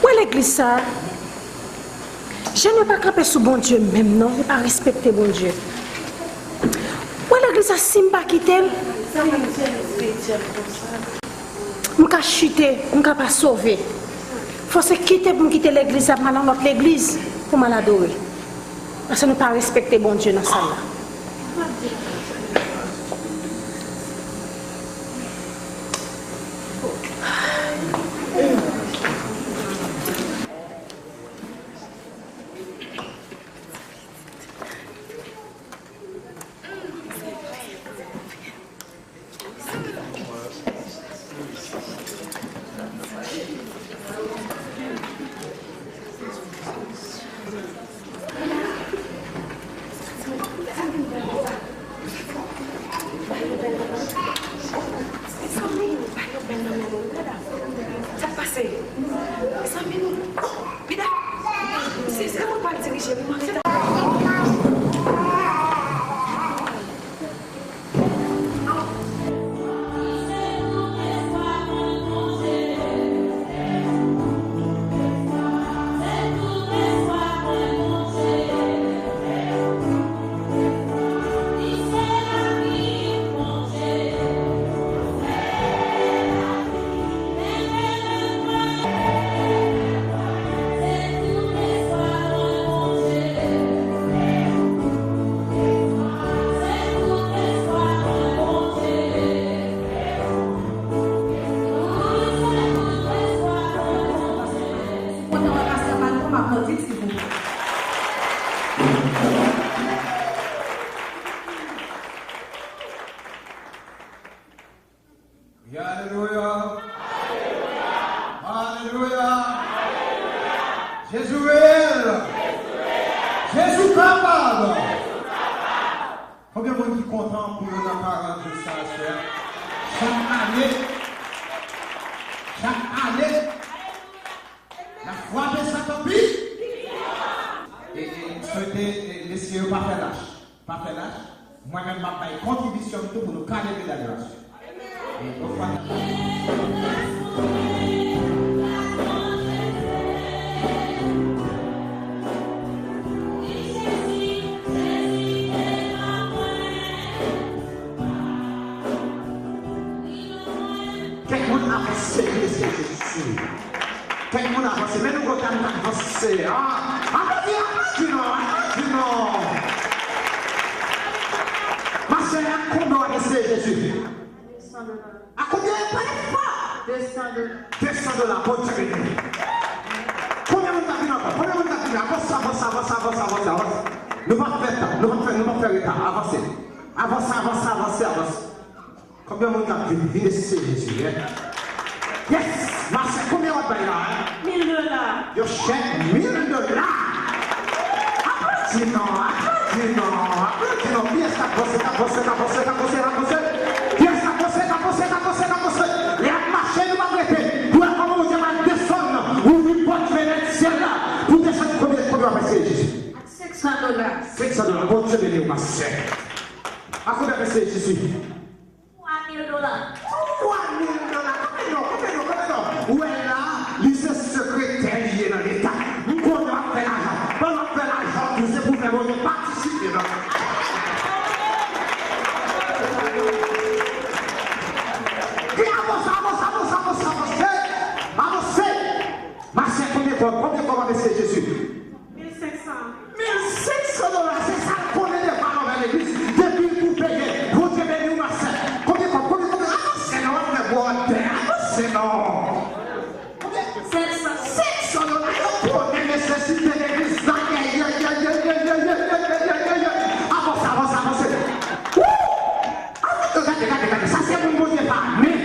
Wè legliz sa a? Jèn yo pa kanpe sou Bondye menm non, yo pa respekte Bondye. Wè legliz sa, si m pa kite l, m ka chite, m ka pa sove. Fò se kite pou m kite legliz la, pou m al nan lòt legliz, pou m al adore. Paske nou pa respekte Bondye nan sal la. Sa k pase? Mezanmi, nou. Oh, medam! Se, se moun pral dirije, wi, manke ta. Alelouya! Alelouya! Jezi reyèl! Jezi kapab! Konbyen moun ki kontan pou yo nan karant jou sa aswè a? Chak ane, chak ane, n ap frape sa tanpi. E, e, m swete, e, mesye yo pa fè lach. Pa fè lach. Mwen menm m ap bay kontribisyon m tou pou nou ka leve la grasyon. E yon fwa Kèk moun avanse, Mesye Jezi. Kèk moun avanse, men nou kontan nou ka avanse. Ah, aplodi, aplodi non, aplodi non. Pastè a konbyen w avanse, Jezi? A konbyen? Pale fò. De san dola. De san dola, Bondye beni. Avanse, avanse, avanse, avanse, avanse, avanse. Nou p ap fè tan, nou p ap fè, nou p ap fè reta. Avanse. Avanse, avanse, avanse, avanse. Konbyen moun k ap vin, vin eseye Jezi, wi? Yes! Masè, konbyen w ap bay la, en? Mil dola. Yon chèk mil dola! Aplodi non, aplodi non, aplodi non. Kiyès k ap vanse, k ap vanse, k ap vanse, k ap vanse, k ap vanse? Kiyès k ap vanse, k ap vanse, k ap vanse, k ap vanse? Lè y ap mache, nou p ap rete. Pou wè kòman Bondye pral desann, ouvri pòt fenèt syèl la, pou desann. Konbyen, konbyen w ap eseye Jezi? Ak senk san dola. Senk san dola. Bondye beni w, masè. A konbyen w ap eseye Jezi? Twa mil dola. Twa mil dola. Konbyen non, konbyen non, konbyen non? Ou wè la, li se sekretè li ye nan Leta. M konnen w ap fè lajan. Pandan w ap fè lajan, tou se pou fè Bondye patisipe nan. E avanse, avanse, avanse, avanse, avanse. Avanse. Masè, konbyen kòb, konbyen kòb w ap eseye Jezi? Mil senk san. Mil senk san dola, se sa l konnen de valè anvè legliz. Depi l tou peye, Bondye beni w, masè. Konbyen kòb, konbyen, konbyen? Avanse non, w ap fè bwòdè. Avanse non. Konbyen? Senk san. Senk san dola, yo konnen nesesite legliz la. Avanse, avanse, avanse. Woo! Gade, gade, gade, sa se moun Bondye pa men.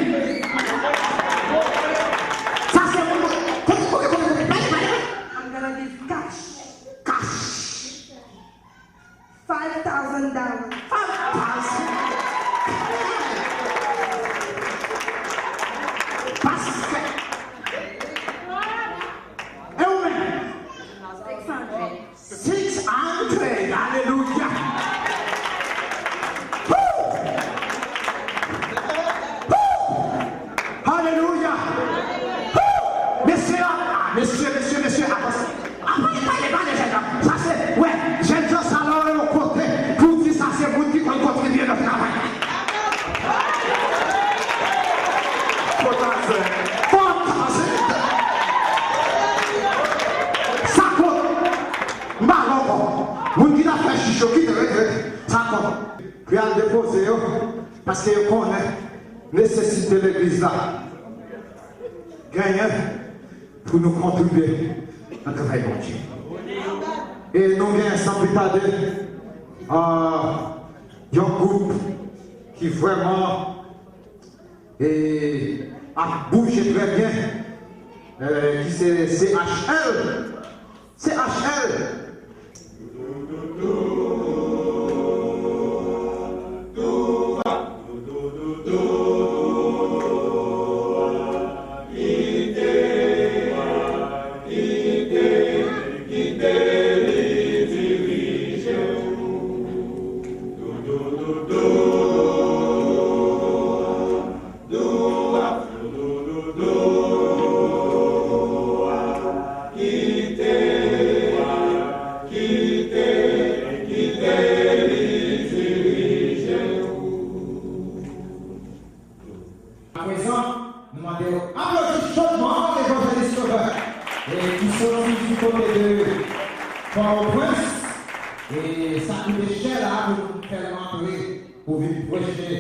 Sa se moun Bondye. Kote, kote, kote, kote? Pale, pale, pale. I'm gonna give cash. Cash. Five thousand dollars. Five thousand. Pastè. E ou menm? Six hundred. Six hundred. Alelouya. Woo! Woo! Alelouya. Woo! Mesye, ah, mesye, mesye, mesye, avanse. Ah, pale, pale, pale, jèn nan. Sa se, wè, jèn jan sa la, yon kote pou di sa se moun ki konn kontribye nan travay. Fòtazè. Fòtazè. Sa kont. M pa ankò. Moun ki t ap fè chich yo, kite, rete, rete. Sa kont. Pou y al depoze yo, paske yo konnen nesesite legliz la genyen pou nou kontribye nan travay Bondye. E nou gen, san pli tade, ah, yon gwoup ki vrèman e ap bouje trè byen, eh, ki se C H L. C H L. Aprezan, nou mande w aplodi chodman Evanjelis Sovè, e ki soti di kote de Pòtoprens, e sa koute chè la pou nou fè l antre pou vin preche,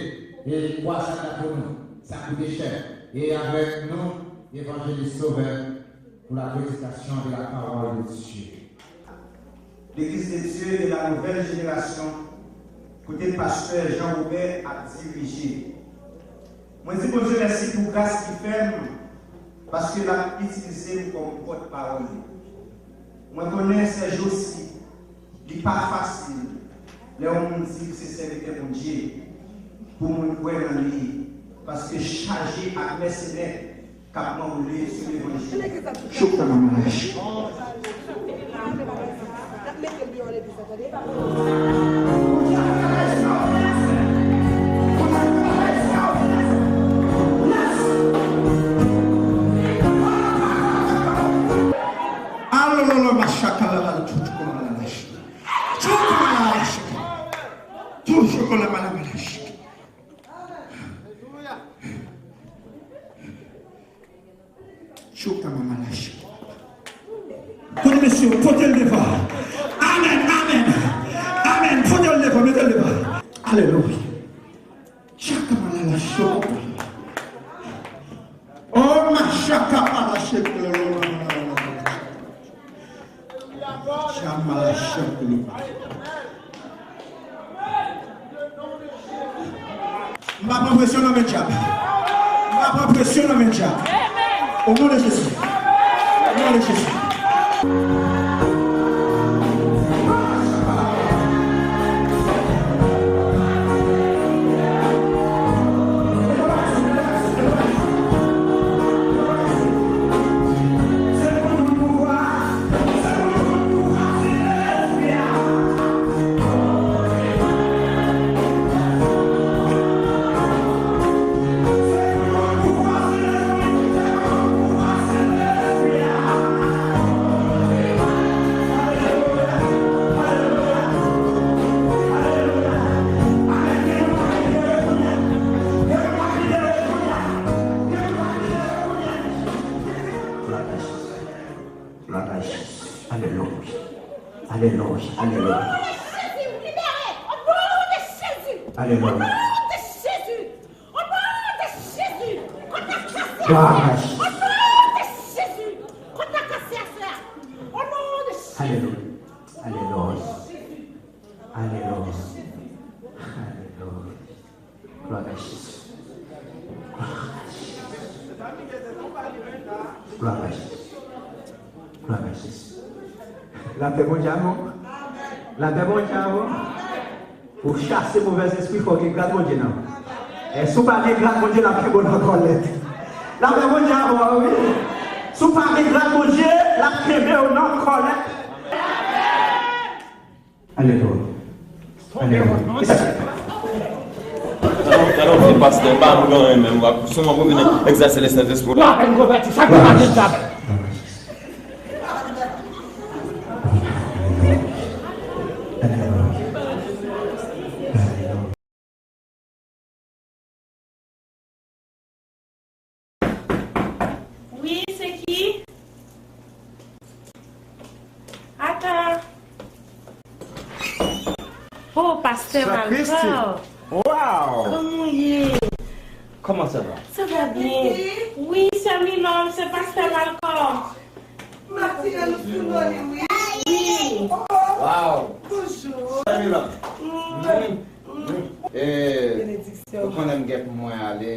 e kwa sa ka pou nou. Sa koute chè. E avèk nou, Evanjelis Sovè, pour la prédication de la parole de Dieu. L'église de Dieu de la nouvelle génération, kote pastè Jean Robert ap dirije. Mwen di Bondye mèsi pou gras li fè m, paske l ap itilize m kòm pòtpawòl li. Mwen konnen sè Josi, li pa fasil lè yon moun di l se sèvitè Bondye, pou moun kwè nan li, paske chaje ak mèsenè k ap manboule sou levanjil. Chokta mama lach. Alololo machaka la la. Chokta mama lach. Chokta mama lach. Chokta mama lach. Kote mesye yo, pote l devan. Amèn, amèn. Amèn. Pote l devan, mete l devan. Alelouya. Chaka mama lach. Oh, machaka mama lach. Alelouya. Kama la shakulu. M pa pran presyon nan men dyab. M pa pran presyon nan men dyab. O non de Jezi. O non de Jezi. Glwa a Jezi. Glwa a Jezi. Alelouya. Alelouya. Alelouya. Alelouya. Glwa a Jezi. Alelouya. Alelouya. Alelouya. Alelouya. Glwa a Jezi. Glwa a Jezi. Glwa a Jezi. Glwa a Jezi. Lapè Bondye avè w. Lapè Bondye avè w. Pou chase movèzespri, fò w gen gras Bondye nan. E si w pa gen gras Bondye, l ap kenbe w nan kòlèt. Lapè Bondye avè w, wi. Si w pa gen gras Bondye, l ap kenbe w nan kòlèt. Alelouya. Alelouya. Talè w di pastè pa m gen anyen menm, w ap souvan pou vin egzèse Lesentespri w la. Ou apèn konvèti, sa k pase l sa? Wi, se ki? Ata. Oh, pastè Sè Christy. Malcolm. Wow. Kòman w ye? Comment ça va? Ça va bien. Wi, sè Milòm, se pastè Malcolm. Matinal ou sou non li, wi. Wi. Wow. Bonjou. Sè Milòm. Mm. Mm. Mm. E, benediksyon. Ou konnen m gen pou mwen ale.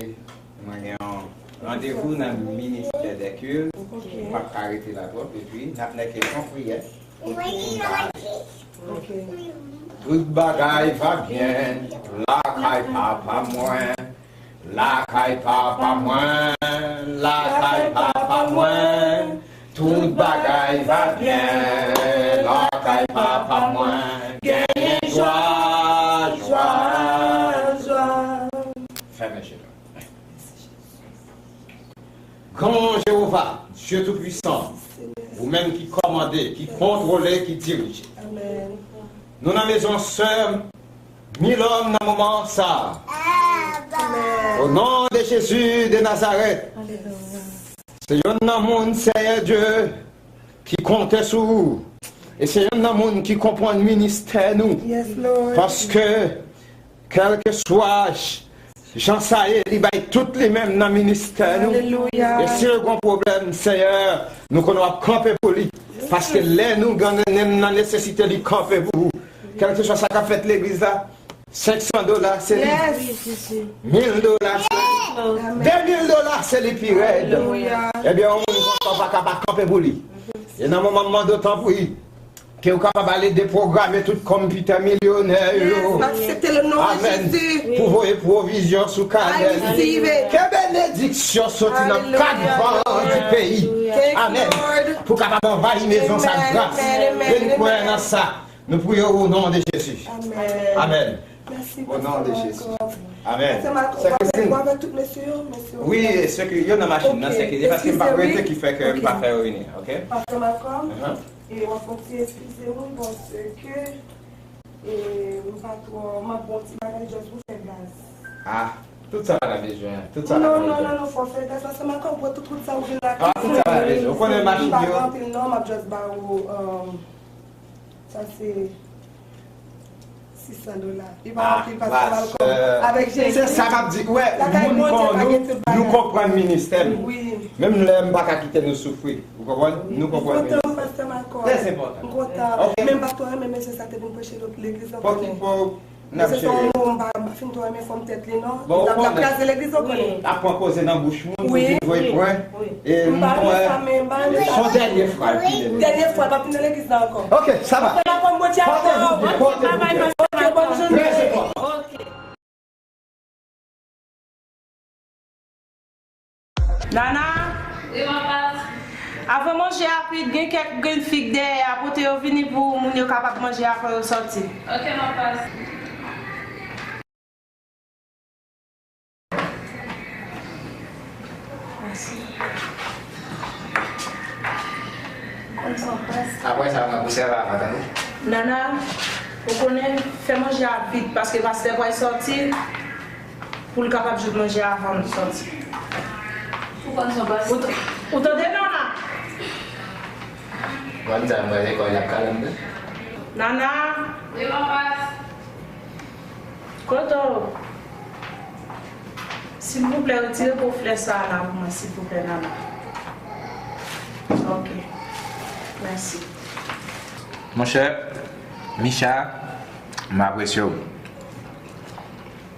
Mwen gen yon randevou nan ministè dè kilt. Ok. M p ap ka rete la twòp. Epi, n ap nèke yon priyè. Ok. Tout bagay va byen lakay papa mwen. Lakay papa mwen, lakay papa mwen, tout bagay va byen. Lakay papa mwen, genyen jwa, jwa, jwa. Fèmen je nou. Gran Jewova, Dye Toupisan, ou menm ki kòmande, ki kontwole, ki dirije. Amèn. Nou nan mezon sè Milòm nan moman sa a. Amèn. O non de Jezi de Nazarèt. Alelouya. Se yonn nan moun, Seyè Dye, ki konte sou ou. E se yonn nan moun ki konprann ministè nou. Yes, Lord. Paske, kèlkeswa jan sa ye, li bay tout li menm nan ministè nou. Alelouya. E si l gon pwoblèm, Seyè, nou konnen w ap kanpe pou li. Paske lè nou gen, gen nan nesesite, li kanpe pou ou. Kèlkeswa sa k ap fèt legliz la, senk san dola, se li. Yes. Mil dola, se li. Amèn. De mil dola, se li pi rèd. Alelouya. Ebyen, yon moun konsa w pa ka pa kanpe pou li. E nan moman m mande w tanpri, ke w kapab ale depwograme tout konpitè milyonè yo. Yes, m aksepte le non de Jezi. Amèn. Pou voye pwovizyon sou kanèl. I receive it. Ke benediksyon soti nan kat van di peyi. Alelouya. Thank you, Lord. Amèn. Pou kapab anvayi mezon sa gras. Amen, amen, amen. E n kwè nan sa. Nou priye o non de Jezi. Amèn. Amèn. Mèsi, o non de Jezi. Amèn. Pastè Malcolm, w ap avèk tout mesye yo, mesye yo. Wi, se ke yo nan machin nan, se ke se paske m pa rete ki fè ke m pa fè yo vini, ok? Pastè Malcolm, e w ap fè yon ti eskize m, wi, paske, e, m pa twò, m ap bon ti bagay just pou fè gaz. Ah, tout sa pa ta bezwen, tout sa pa ta bezwen. Non, non, non, non, fò fè gaz, pastè Malcolm, pran tout wout sa ou vin lakay. Ah, tout sa pa ta bezwen. Ou konnen machin yo. M pa gen anpil non, m ap just ba ou, um, Sa se sis san dola. Li pa anpil, pastè Malcolm. Avèk Jezi. Se sa m ap di. Ou wè, moun kon nou, nou konprann ministè nou. Wi. Menm lè m pa ka kite nou soufri. Ou konprann? Nou konprann ministè nou. Sè Malkòm. Trè enpòtan. M kontan. Ok. Men m pa twò renmen mesye sa te vin preche legliz la konnen. Mesye sa yon moun m pa, m pa fin twò renmen fòm tèt li non. Bon, ou konnen. L ap kraze legliz la konnen. Ap pran koze nan bouch moun pou vin voye pwen. E m pa renmen sa, men m pa renmen sa. Se yon dènye fwa l kite. Dènye fwa, l p ap vin nan legliz la ankò. Ok, sa va. Sè Malkòm, Bondye avè w. Pòte Bondye. Ok, bòn jounen. Trè enpòtan. Ok. Nana? Wi, manman. Avan manje a kwit, gen kèk grenn fig dèyè a, pote yo vini pou moun yo kapab manje avan yo sòti. Ok, manman. Mèsi. Apre sa, mwen pou sèvi avan, tande? Nana, ou konnen, fè manje a vit, paske pastè pral sòti, pou l kapab jwenn manje a avan l sòti. Ou konn sa pase. Ou t-, ou tande, Nana? Mwen, m di a, mwen, lekòl, y ap kale m, wi. Nana! Wi, manman. Kote w? Silvouplè, retire po flè sa a la pou mwen, silvouplè, Nana. Ok. Mèsi. Monchè, Micha, m apresye w.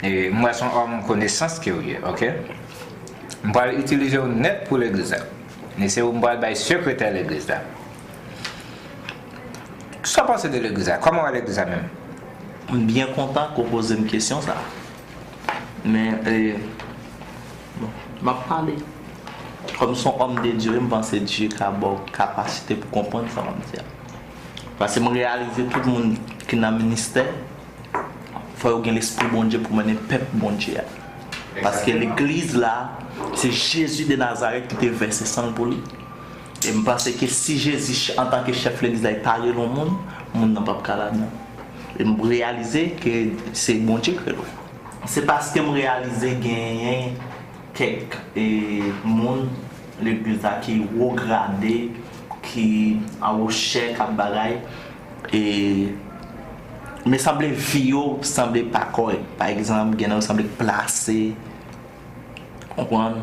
E m wè se yon òm konesans ke w ye, ok? M pral itilize w nèt pou legliz la. E se ou m pral bay sekretè legliz la. Sa w panse de legliz la? Kòman w wè legliz la menm? M byen kontan ke w poze m kesyon sa a. Men, e, bon, m ap pale. Kòm se yon òm de Dye, m panse Dye ka ba w kapasite pou konprann sa m ap di a. Paske m reyalize tout moun ki nan ministè, fò yo gen lespri Bondye pou mennen pèp Bondye a. Paske legliz la, se Jezi de Nazarèt ki te vèse san l pou li. E m panse ke si Jezi, antanke chèf legliz la, li pa rele yon moun, moun nan p ap ka ladan. E m reyalize ke se Bondye k rele w. Se paske m reyalize genyen kèk, e, moun legliz la ki wo grade, ki an wo chè, k ap bagay, e, men sanble vi yo sanble pa kòrèk. Pa egzanp, gen nan yo sanble k plase, konprann?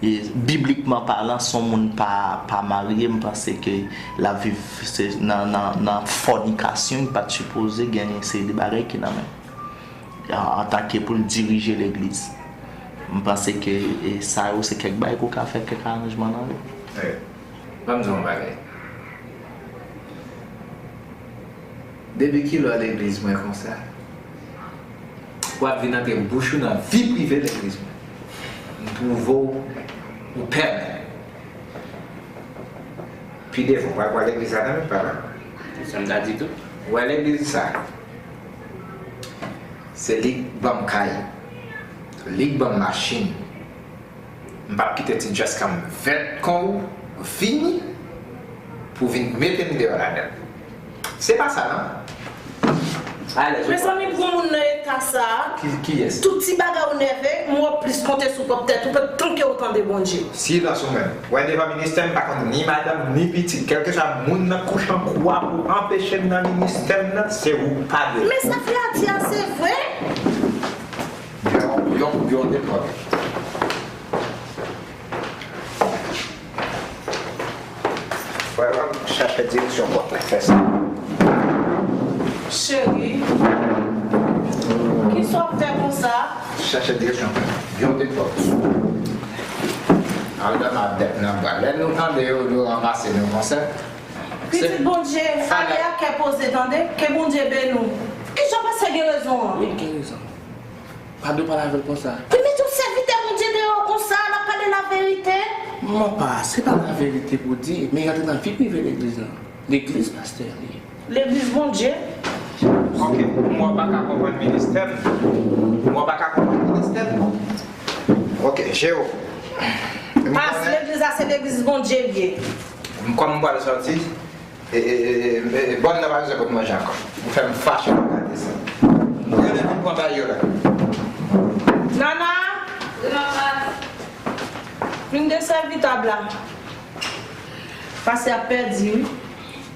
E, biblikman palan, si yon moun pa, pa marye, m panse ke l ap viv se nan, nan, nan fònikasyon, li pa t sipoze gen yon seri de bagay ki nan men l. An, antanke pou l dirije legliz. M panse ke, e, sa yo se kèk bagay ke w ka fè kèk aranjman nan yo. Wi. Ban m di w yon bagay. Depi kilè w legliz mwen konsa, w ap vin antre bouch ou nan vi prive legliz mwen. M twouve w, ou pèmèt. Pi devan, w pral pran legliz la nan men pa la. Sa m ta di tou. W wè legliz sa? Se li k ban m kay. Li k ban m machin. M p ap kite ti djès kan m vèt kon ou vini pou vin mete m deyò ladan l. Se pa sa, non. Alèz ou pa. Mezanmi, pou moun nan eta sa a, ki, kiyès? Tout ti bagay ou nève, m wè w plis konte sou pwòp tèt ou, tanke ou tande Bondye. Silans ou menm. W wè devan ministè, m pa konn ni madanm, ni pitit. Kèlkeswa moun nan k kouche an kwa pou anpeche m nan ministè m nan, se ou k pa dwe. Men sa frè a di a, se vre? Yon, yon, yon de pòt. Wè, wè, chache direksyon pòt la, fè sa. Cheri, kisa w ap fè konsa? Chache direksyon pòt. Yon de pòt. Al dòmi avèk nan bra. Lè nou tande yo, yo ranmase nou konsa. Pitit Bondye, ale ak kè poze, tande. Ke Bondye beni w. Kijan pastè gen rezon an? Wi, gen rezon. Pa dwe pale avè l konsa. Pou mete yon sèvitè Bondye deyò konsa, l ap pale laverite? Manman pa, se pa laverite pou di, men rantre nan vi prive legliz lan. Legliz pastè li ye. Legliz Bondye. Ok, m wè w pa ka konprann ministè m. M wè w pa ka konprann ministè m. Ok, Jero. Pas, legliz la se legliz Bondye l ye. Kòm m pral sòti, E, e, e, e, bòn nan pa bezwen pot manje ankò. Ou fè m fache nan gade sa. Yo leve m pran bagay yo la. Nana! Wi, manman. Vin desèvi tab la. Pastè ap pèdi, wi.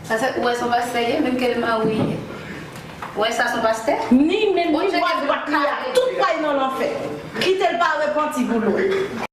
Pastè, ou wè se yon pastè ye, menm ke l marye. Ou wè sa se yon pastè? Ni menm, ni bwa dwat li a, tout pral nan lanfè. Kite l pa repanti pou lwen.